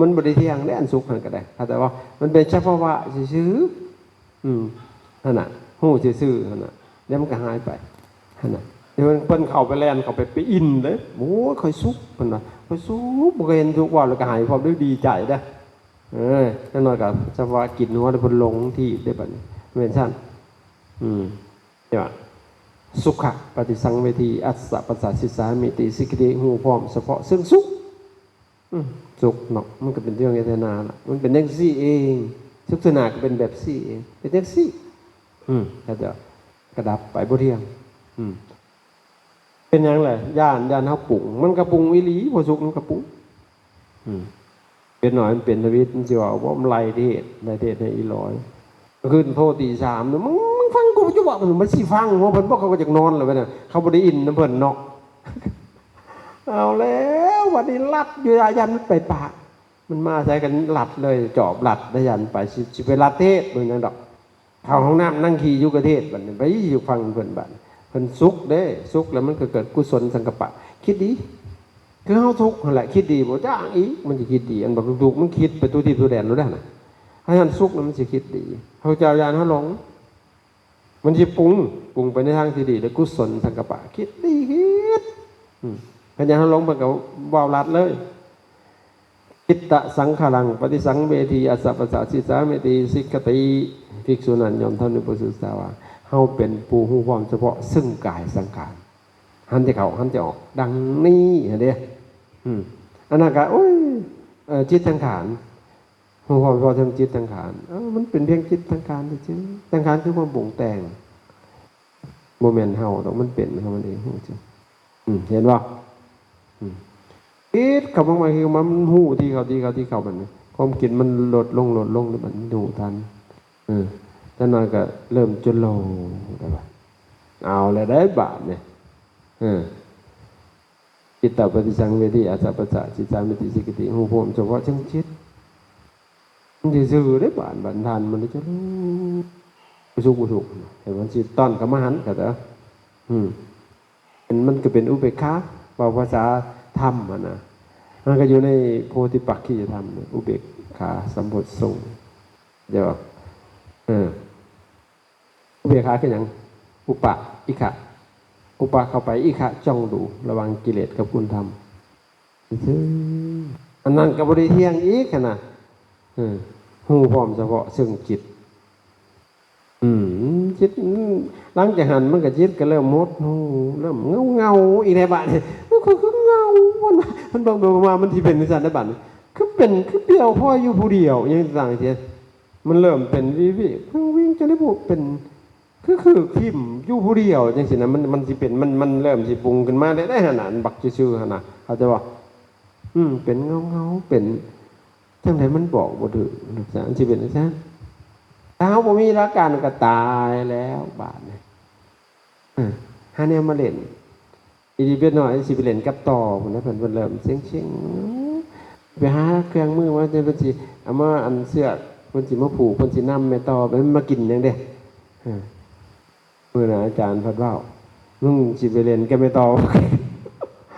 ມັນບໍ່ໄດ້ທ່ຽງເດ້ ອັນສຸກຫັ້ນກໍໄດ້ ເຂົ້າໃຈບໍ່? ມັນເປັນສະພາວະຊື່ໆ ອືມ ຫັ້ນນະ ຮູ້ຊື່ໆ ຫັ້ນນະ ດຽວມັນກໍຫາຍໄປ ຫັ້ນນະ ດຽວເພິ່ນເຂົ້າໄປແລ່ນ ເຂົ້າໄປ ໄປອິນເດ້ ໂອ້ຍ ຂ້ອຍສຸກ ເພິ່ນວ່າ ຂ້ອຍສຸກ ບໍ່ເຄີຍເຫັນສຸກ ເວົ້າແລ້ວກໍຫາຍຄວາມ ດີໃຈເດ້ ເອີ ຢ່າງໜ້ອຍກໍສະພາວະກິນຫົວ ແລ້ວເພິ່ນຫຼົງທີ່ໄດ້ບັດນີ້ ແມ່ນຊັ້ນ ອືມ ເຈົ້າ ສຸຂະປະຕິສັງເວທີ ອັດສະປັດສາສິດສາ ເມຕິສິກຂະຕິ ຮູ້ພ້ອມສະເພາະເຊິ່ງສຸກ ອືມ ສຸກເນາະ ມັນກໍເປັນເລື່ອງເວທະນາລະ ມັນເປັນຈັ່ງຊີ້ເອງ ທຸກເວທະນາກໍເປັນແບບຊີ້ເອງ ເປັນຈັ່ງຊີ້ ອືມ ເຂົາເຈົ້າກໍດັບໄປ ບໍ່ທ່ຽງ ອືມ ເປັນຫຍັງລະ? ຢ້ານ ຢ້ານເຮົາປຸງ ມັນກໍປຸງອີ່ຫຼີ ພໍສຸກມັນກໍປຸງ ອືມ ເດັກນ້ອຍມັນເປັນທຳອິດ ມັນຊິເວົ້າບໍ່ ມັນໄລ່ເທດ ໄລ່ເທດໃຫ້ອີ່ຫຼອຍ ຄືນໂທຕີສາມ ມຶງ ມຶງຟັງກູຢູ່ບໍ່? ມັນຊິຟັງ ເພາະເພິ່ນບອກ ເຂົາກໍຢາກນອນແລ້ວບັດນີ້ ເຂົາບໍ່ໄດ້ອິນນຳເພິ່ນເນາະ ເອົາແລ້ວ ບັດນີ້ລັດຢູ່ ຢ້ານມັນໄປປະ ມັນມາໃສ່ກັນລັດເລີຍ ຈອບລັດໄດ້ ຢ້ານໄປ ຊິ ຊິໄປລັດເທດ ບໍ່ຫຍັງດອກ ເຂົ້າຫ້ອງນ້ຳນັ່ງຂີ້ຢູ່ກະເທດ ບັດນີ້ໄປຢູ່ຟັງເພິ່ນ ບັດນີ້ເພິ່ນສຸກເດ້ ສຸກແລ້ວມັນກໍເກີດກຸສົນສັງກັບປະ ຄິດດີ ຄືເຮົາທຸກຫັ້ນແຫຼະ ຄິດດີບໍ່ຈ້າງອີກ ມັນຊິຄິດດີ ອັນບັກທຸກໆ ມັນຄິດໄປທົ່ວທິດທົ່ວແດນໂລດຫັ້ນນະ ໃຫ້ມັນສຸກແລ້ວມັນຊິຄິດດີ ພະເຈົ້າຢ້ານເຮົາຫຼົງ ມັນຊິປຸງ ປຸງໄປໃນທາງທີ່ດີ ແລ້ວກຸສົນສັງກັບປະ ຄິດດີຄິດ ອືມ ຄັນຢ້ານເຮົາຫຼົງ ເພິ່ນກໍເວົ້າລັດເລີຍ ຈິດຕະສັງຂາລັງ ປະຕິສັງເວທີ ອາສະປະສາສິສາມິຕິ ສິກຂະຕິ ພິກຂຸນັນ ຍອມເທົ່ານີ້ ພະສຸດສາວາ ເຮົາເປັນຜູ້ຮູ້ພ້ອມສະເພາະເຊິ່ງກາຍສັງຂານ ຫັນແຕ່ເຂົ້າ ຫັນແຕ່ອອກ ດັ່ງນີ້ຫັ້ນເດ້ ອືມ ອັນນັ້ນກໍ ໂອ້ຍ ເອີ ຈິດສັງຂານ ຮູ້ພ້ອມສະເພາະເຊິ່ງຈິດສັງຂານ ເອີ ມັນເປັນພຽງຈິດສັງຂານຊື່ໆ ສັງຂານຄືຄວາມປຸງແຕ່ງ ບໍ່ແມ່ນເຮົາດອກ ມັນເປັນຂອງມັນເອງ ຮູ້ຈັ່ງ ອືມ ເຫັນບໍ່? ອືມ ຄິດຄຳວ່າ ຄືມັນຮູ້ທີ່ເຂົາ ທີ່ເຂົາ ທີ່ເຂົາ ບັດນີ້ ຄວາມຄິດມັນລົດລົງ ລົດລົງ ແລ້ວມັນຮູ້ທັນ ເອີ ຈັກໜ້ອຍກໍເລີ່ມຈຸໂລໄດ້ບາດ ເອົາແລ້ວໄດ້ບາດນີ້ ເອີ ຈິດຕະປະຕິສັງເວທີ ອາສະປະສາສິສາມິຕິ ສິກຂະຕິ ຮູ້ພ້ອມສະເພາະເຊິ່ງຈິດ ມັນຊື່ໆເດ້ບາດ ບັນທານມັນຈະຮູ້ ບໍ່ສຸກ ບໍ່ສຸກ ໃຫ້ມັນຊິຕ້ອນເຂົ້າມາຫັ້ນ ເຂົ້າໃຈ ອືມ ເປັນ ມັນກໍເປັນອຸເບກຂາ ເວົ້າພາສາທຳຫັ້ນນະ ມັນກໍຢູ່ໃນໂພທິປັກຂິຍທຳ ອຸເບກຂາສຳໂພດຊົງ ເຈົ້າ ເອີ ອຸເບກຂາຄືຫຍັງ? ອຸປະ ອິກຂະ ອຸປະເຂົ້າໄປ ອິກຂະຈ້ອງດູ ລະຫວ່າງກິເລດກັບຄຸນທຳ ຊື່ໆ ອັນນັ້ນກໍບໍ່ໄດ້ທ່ຽງອີກຫັ້ນນະ ເອີ ຮູ້ພ້ອມສະເພາະເຊິ່ງຈິດ ອືມ ຈິດ ຫຼັງຈາກຫັ້ນມັນກໍ ຈິດກໍເລີ່ມຫົດຫູ່ ເລີ່ມເຫງົາໆ ອີກແລ້ວບາດນີ້ ມັນຄືເຫງົາ ມັນ ມັນເບິ່ງໄປເບິ່ງມາ ມັນຊິເປັນຈັ່ງຊັ້ນແລ້ວບາດນີ້ ຄືເປັນ ຄືປ່ຽວພອຍຢູ່ຜູ້ດຽວ ຫຍັງຕ່າງໆ ມັນເລີ່ມເປັນວິວິວິງວິງ ຈັ່ງໃດບໍ່ເປັນ ຄື ຄືຖິ້ມຢູ່ຜູ້ດຽວຈັ່ງຊີ້ນະ ມັນ ມັນຊິເປັນ ມັນ ມັນເລີ່ມຊິປຸງຂຶ້ນມາໄດ້ ໄດ້ຫັ້ນນະ ອັນບັກຊື່ໆຫັ້ນນະ ເຂົ້າໃຈບໍ່? ອືມ ເປັນເຫງົາໆ ເປັນຈັ່ງໃດມັນບອກບໍ່ຖືກ ມັນຊິເປັນຈັ່ງຊັ້ນ ຖ້າເຮົາບໍ່ມີຫຼັກການກໍຕາຍແລ້ວບາດນີ້ ເອີ ຫາແນວມາຫຼິ້ນ ອີ່ເດັກນ້ອຍຊິໄປຫຼິ້ນກັບຕໍ່ພຸ້ນນະ ເພິ່ນ ເພິ່ນເລີ່ມເຊັງໆ ໄປຫາເຄື່ອງມືມາ ເພິ່ນຊິເອົາມາ ອັນເຊືອກ ເພິ່ນຊິມາຜູກ ເພິ່ນຊິນຳແມ່ຕໍ່ ມັນມາກິນຫຍັງເດ້ ເອີ ມື້ນັ້ນອາຈານເພິ່ນເວົ້າ ມຶງຊິໄປຫຼິ້ນກັບແມ່ຕໍ່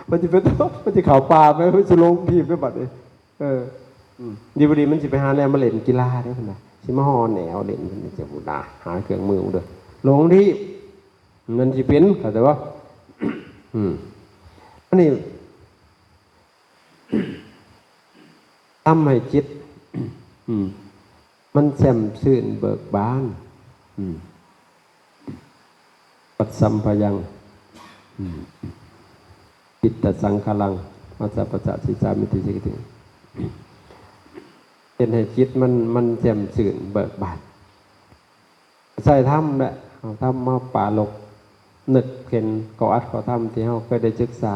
ມັນຊິໄປຕໍ່ ມັນຊິເຂົ້າປ່າໄປ ມັນຊິຫຼົງທີບໄປບັດນີ້ ເອີ ອືມ ດີບໍ່ດີມັນຊິໄປຫາແນວມາຫຼິ້ນກິລາເດ້ ເພິ່ນວ່າ ຊິມາຫໍ່ແນວຫຼິ້ນ ເພິ່ນຊິຫາເຄື່ອງມືເດີ ຫຼົງທີບ ມັນຊິເປັນ ເຂົ້າໃຈບໍ່? ອືມ ອັນນີ້ ທຳໃຫ້ຈິດ ອືມ ມັນແຈ່ມຊື່ນເບີກບານ ອືມ ປັດສຳພະຍັງ ອືມ ຈິດຕະສັງຂາລັງ ອາສະປະສາສິສາມິຕິ ສິກຂະຕິ ເຮັດໃຫ້ຈິດມັນ ມັນແຈ່ມຊື່ນເບີກບານ ໃຊ້ທຳແຫຼະ ເອົາທຳມາປາລົກ ນຶກເຫັນຂໍ້ອັດຂໍ້ທຳທີ່ເຮົາເຄີຍໄດ້ສຶກສາ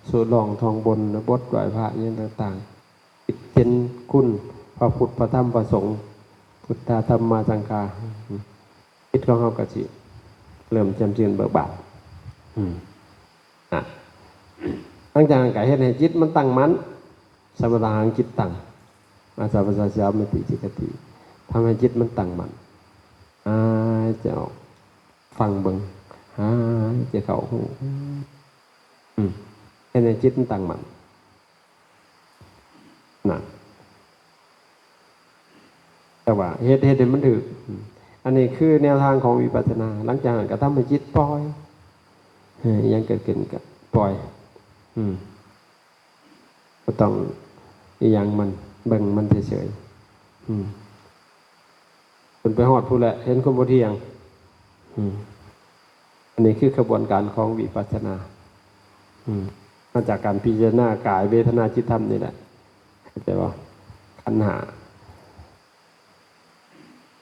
ສູດຮ້ອງທ່ອງບົນ ບົດໄຫວ້ພະ ອີ່ຫຍັງຕ່າງໆ ຄິດເຫັນຄຸນພະພຸດ ພະທຳ ພະສົງ ພຸດທາ ທຳມາ ສັງຄາ ຈິດຂອງເຮົາກໍຊິເລີ່ມແຈ່ມຊື່ນເບີກບານ ອືມ ນະ ຫຼັງຈາກນັ້ນກໍເຮັດໃຫ້ຈິດມັນຕັ້ງໝັ້ນ ສະມະຖານຈິດຕັງ ອາສະປະສາສະຍາມະຕິ ສິກຂະຕິ ທຳໃຫ້ຈິດມັນຕັ້ງໝັ້ນ ຫາຍໃຈອອກ ຟັງເບິ່ງ ຫາຍໃຈເຂົ້າ ຮູ້ ອືມ ເຮັດໃຫ້ຈິດມັນຕັ້ງໝັ້ນ ນະ ແຕ່ວ່າເຮັດ ເຮັດໃຫ້ມັນຖືກ ອືມ ອັນນີ້ຄືແນວທາງຂອງວິປັດສະນາ ຫຼັງຈາກນັ້ນກໍທຳໃຫ້ຈິດປ່ອຍ ເອີ ອີ່ຫຍັງເກີດຂຶ້ນກໍປ່ອຍ ອືມ ບໍ່ຕ້ອງອີ່ຫຍັງມັນ ເບິ່ງມັນເສີຍໆ ອືມ ເພິ່ນໄປຮອດພຸ້ນແຫຼະ ເຫັນຄວາມບໍ່ທ່ຽງ ອືມ ອັນນີ້ຄືຂະບວນການຂອງວິປັດສະນາ ອືມ ມາຈາກການພິຈາລະນາກາຍ ເວທະນາ ຈິດ ທຳນີ້ແຫຼະ ເຂົ້າໃຈບໍ່? ຂັນຫ້າ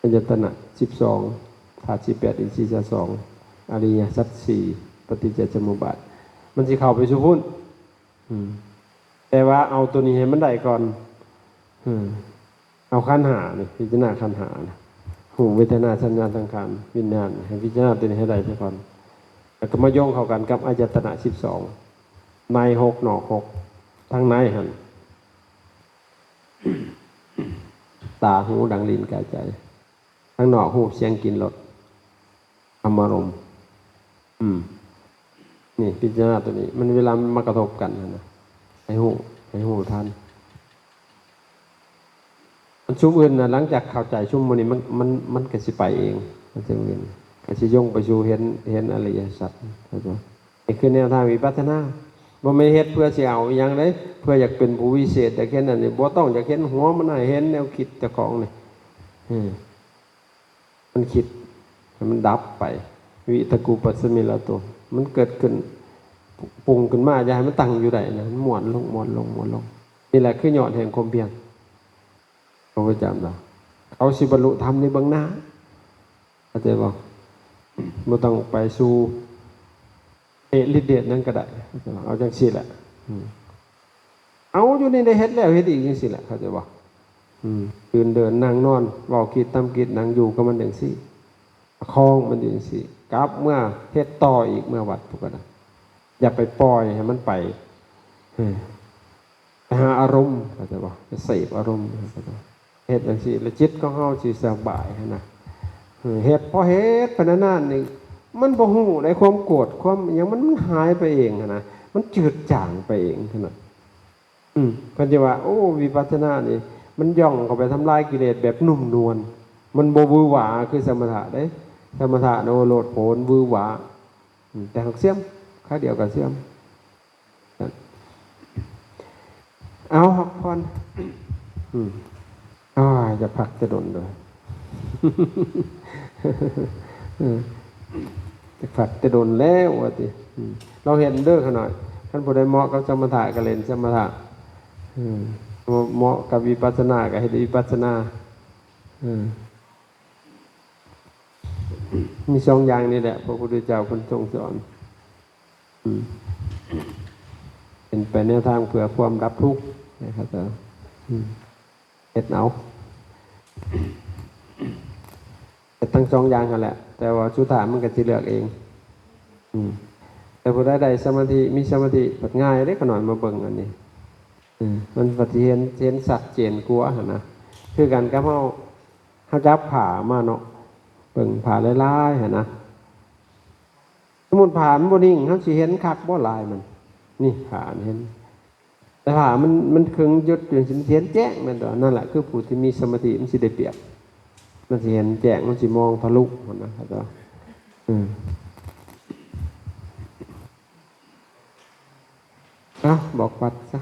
ອາຍະຕະນະສິບສອງ ທາດສິບແປດ ອິນຊີສາມສອງ ອະລິຍະສັດສີ່ ປະຕິດຈະສະມຸບາດ ມັນຊິເຂົ້າໄປສູ່ພຸ້ນ. ອືມ ແຕ່ວ່າເອົາໂຕນີ້ໃຫ້ມັນໄດ້ກ່ອນ. ອືມ ເອົາຂັນຫ້ານີ້ ພິຈາລະນາຂັນຫ້ານະ ຮູບ ເວທະນາ ສັນຍາ ສັງຂານ ວິນຍານ ໃຫ້ພິຈາລະນາໂຕນີ້ໃຫ້ໄດ້ຊະກ່ອນ ແລ້ວກໍມາໂຍງເຂົ້າກັນກັບອາຍະຕະນະສິບສອງ ໃນຫົກ ນອກຫົກ ທາງໃນຫັ້ນ ຕາ ຫູ ດັງ ລີ້ນ ກາຍ ໃຈ. ທາງນອກ ຮູບ ສຽງ ກິ່ນ ລົດ ທຳມາລົມ. ອືມ ນີ້ ພິຈາລະນາໂຕນີ້ ມັນເວລາມັນມາກະທົບກັນຫັ້ນນະ ໃຫ້ຮູ້ ໃຫ້ຮູ້ທັນ. ອັນຊຸມອື່ນນະ ຫຼັງຈາກເຂົ້າໃຈຊຸມໝູ່ນີ້ ມັນ ມັນ ມັນກະຊິໄປເອງ ມັນຈັ່ງເປັນ ກະຊິຍົງໄປສູ່ເຫັນ ເຫັນອະລິຍະສັດ ເຂົ້າໃຈ? ນີ້ຄືແນວທາງວິປັດສະນາ ບໍ່ແມ່ນເຮັດເພື່ອຊິເອົາອີ່ຫຍັງເດ້ ເພື່ອຢາກເປັນຜູ້ວິເສດ ຢາກເຫັນອັນນີ້ ບໍ່ຕ້ອງຢາກເຫັນຫົວມັນ ໃຫ້ເຫັນແນວຄິດເຈົ້າຂອງນີ້. ເອີ ມັນຄິດໃຫ້ມັນດັບໄປ ວິຕະກູປັດສະມິລາໂຕ ມັນເກີດຂຶ້ນ ປຸງຂຶ້ນມາ ຢ່າໃຫ້ມັນຕັ້ງຢູ່ໄດ້ນະ ມັນມ້ວນລົງ ມ້ວນລົງ ມ້ວນລົງ. ນີ້ແຫຼະຄືຍອດແຫ່ງຄວາມພຽນຂອງພະເຈົ້າລາວ ເຂົາຊິບັນລຸທຳໃນເບື້ອງໜ້າ ເຂົ້າໃຈບໍ່? ບໍ່ຕ້ອງໄປສູ່ເອດລິດເດດນັ້ນກໍໄດ້ ເອົາຈັ່ງຊີ້ແຫຼະ. ອືມ ເອົາຢູ່ນີ້ໄດ້ເຮັດແລ້ວເຮັດອີກຈັ່ງຊີ້ແຫຼະ ເຂົ້າໃຈບໍ່? ອືມ ຢືນເດີນນັ່ງນອນ ເວົ້າຄິດທຳຄິດ ນັ່ງຢູ່ກັບມັນຈັ່ງຊີ້ ປະຄອງມັນຢູ່ຈັ່ງຊີ້ ກັບເມືອເຮັດຕໍ່ອີກ ເມືອວັດພຸ້ນກໍໄດ້ ຢ່າໄປປ່ອຍໃຫ້ມັນໄປ ເອີ ໄປຫາອາລົມ ເຂົ້າໃຈບໍ່? ໄປເສບອາລົມ ເຮັດຈັ່ງຊີ້ ແລ້ວຈິດຂອງເຮົາຊິສະບາຍຫັ້ນນະ. ເຮັດ ພໍເຮັດໄປນານໆນີ້ ມັນບໍ່ຮູ້ໃດ ຄວາມໂກດ ຄວາມຫຍັງ ມັນ ມັນຫາຍໄປເອງຫັ້ນນະ ມັນຈືດຈາງໄປເອງຫັ້ນນະ. ອືມ ເພິ່ນຈະວ່າ ໂອ້ ວິປັດສະນານີ້ ມັນຢ່ອງເຂົ້າໄປທຳລາຍກິເລດແບບນຸ້ມນວນ ມັນບໍ່ຫວືຫວາຄືສະມະຖະເດ້. ສະມະຖະນະ ໂອ້ໂລດໂຜນ ຫວືຫວາ ອືມ ແຕ່ຫາກເສື່ອມ ຄາວດຽວກໍເສື່ອມ. ເອົາ ພັກຜ່ອນ. ອືມ ອາ ຢາກພັກແຕ່ດົນເດີ ຢາກພັກແຕ່ດົນແລ້ວວ່າຕິ. ອືມ ລອງເຮັດເດີຂ້ານ້ອຍ ຄັນຜູ້ໃດເໝາະກັບສະມະຖະກໍເຫຼັ້ນສະມະຖະ ອືມ ເໝາະກັບວິປັດສະນາກໍເຮັດວິປັດສະນາ. ອືມ ມີສອງຢ່າງນີ້ແຫຼະ ພະພຸດທະເຈົ້າເພິ່ນຊົງສອນ. ອືມ ເປັນໄປແນວທາງເພື່ອຄວາມດັບທຸກນະຄັບ. ອືມ ເຮັດເອົາ ເຮັດທັງສອງຢ່າງຫັ້ນແຫຼະ ແຕ່ວ່າສຸດທ້າຍມັນກໍຊິເລືອກເອງ. ອືມ ແຕ່ຜູ້ໃດໄດ້ສະມາທິ ມີສະມາທິ ພັດງ່າຍເດ້ ຂ້ານ້ອຍມາເບິ່ງອັນນີ້. ອືມ ມັນພັດຊິເຫັນ ເຫັນຊັດເຈນກວ່າຫັ້ນນະ ຄືກັນກັບເຮົາ ເຮົາຈັບຜ້າມາເນາະ ເບິ່ງຜ້າຫຼາຍໆຫັ້ນນະ ສົມມຸດຜ້າມັນບໍ່ນິ່ງ ເຮົາຊິເຫັນຄັກບໍ່ລາຍມັນ? ນີ້ຜ້າເຫັນ ແຕ່ຜ້າມັນ ມັນເຄິ່ງຢຸດຢູ່ ມັນຊິເຫັນແຈ້ງແມ່ນຕົວະ. ນັ້ນແຫຼະ ຄືຜູ້ທີ່ມີສະມາທິ ມັນຊິໄດ້ປຽບ ມັນຊິເຫັນແຈ້ງ ມັນຊິມອງທະລຸຫັ້ນນະ ເຂົ້າໃຈບໍ່? ອືມ ເອົາ ບອກວັດຊະ.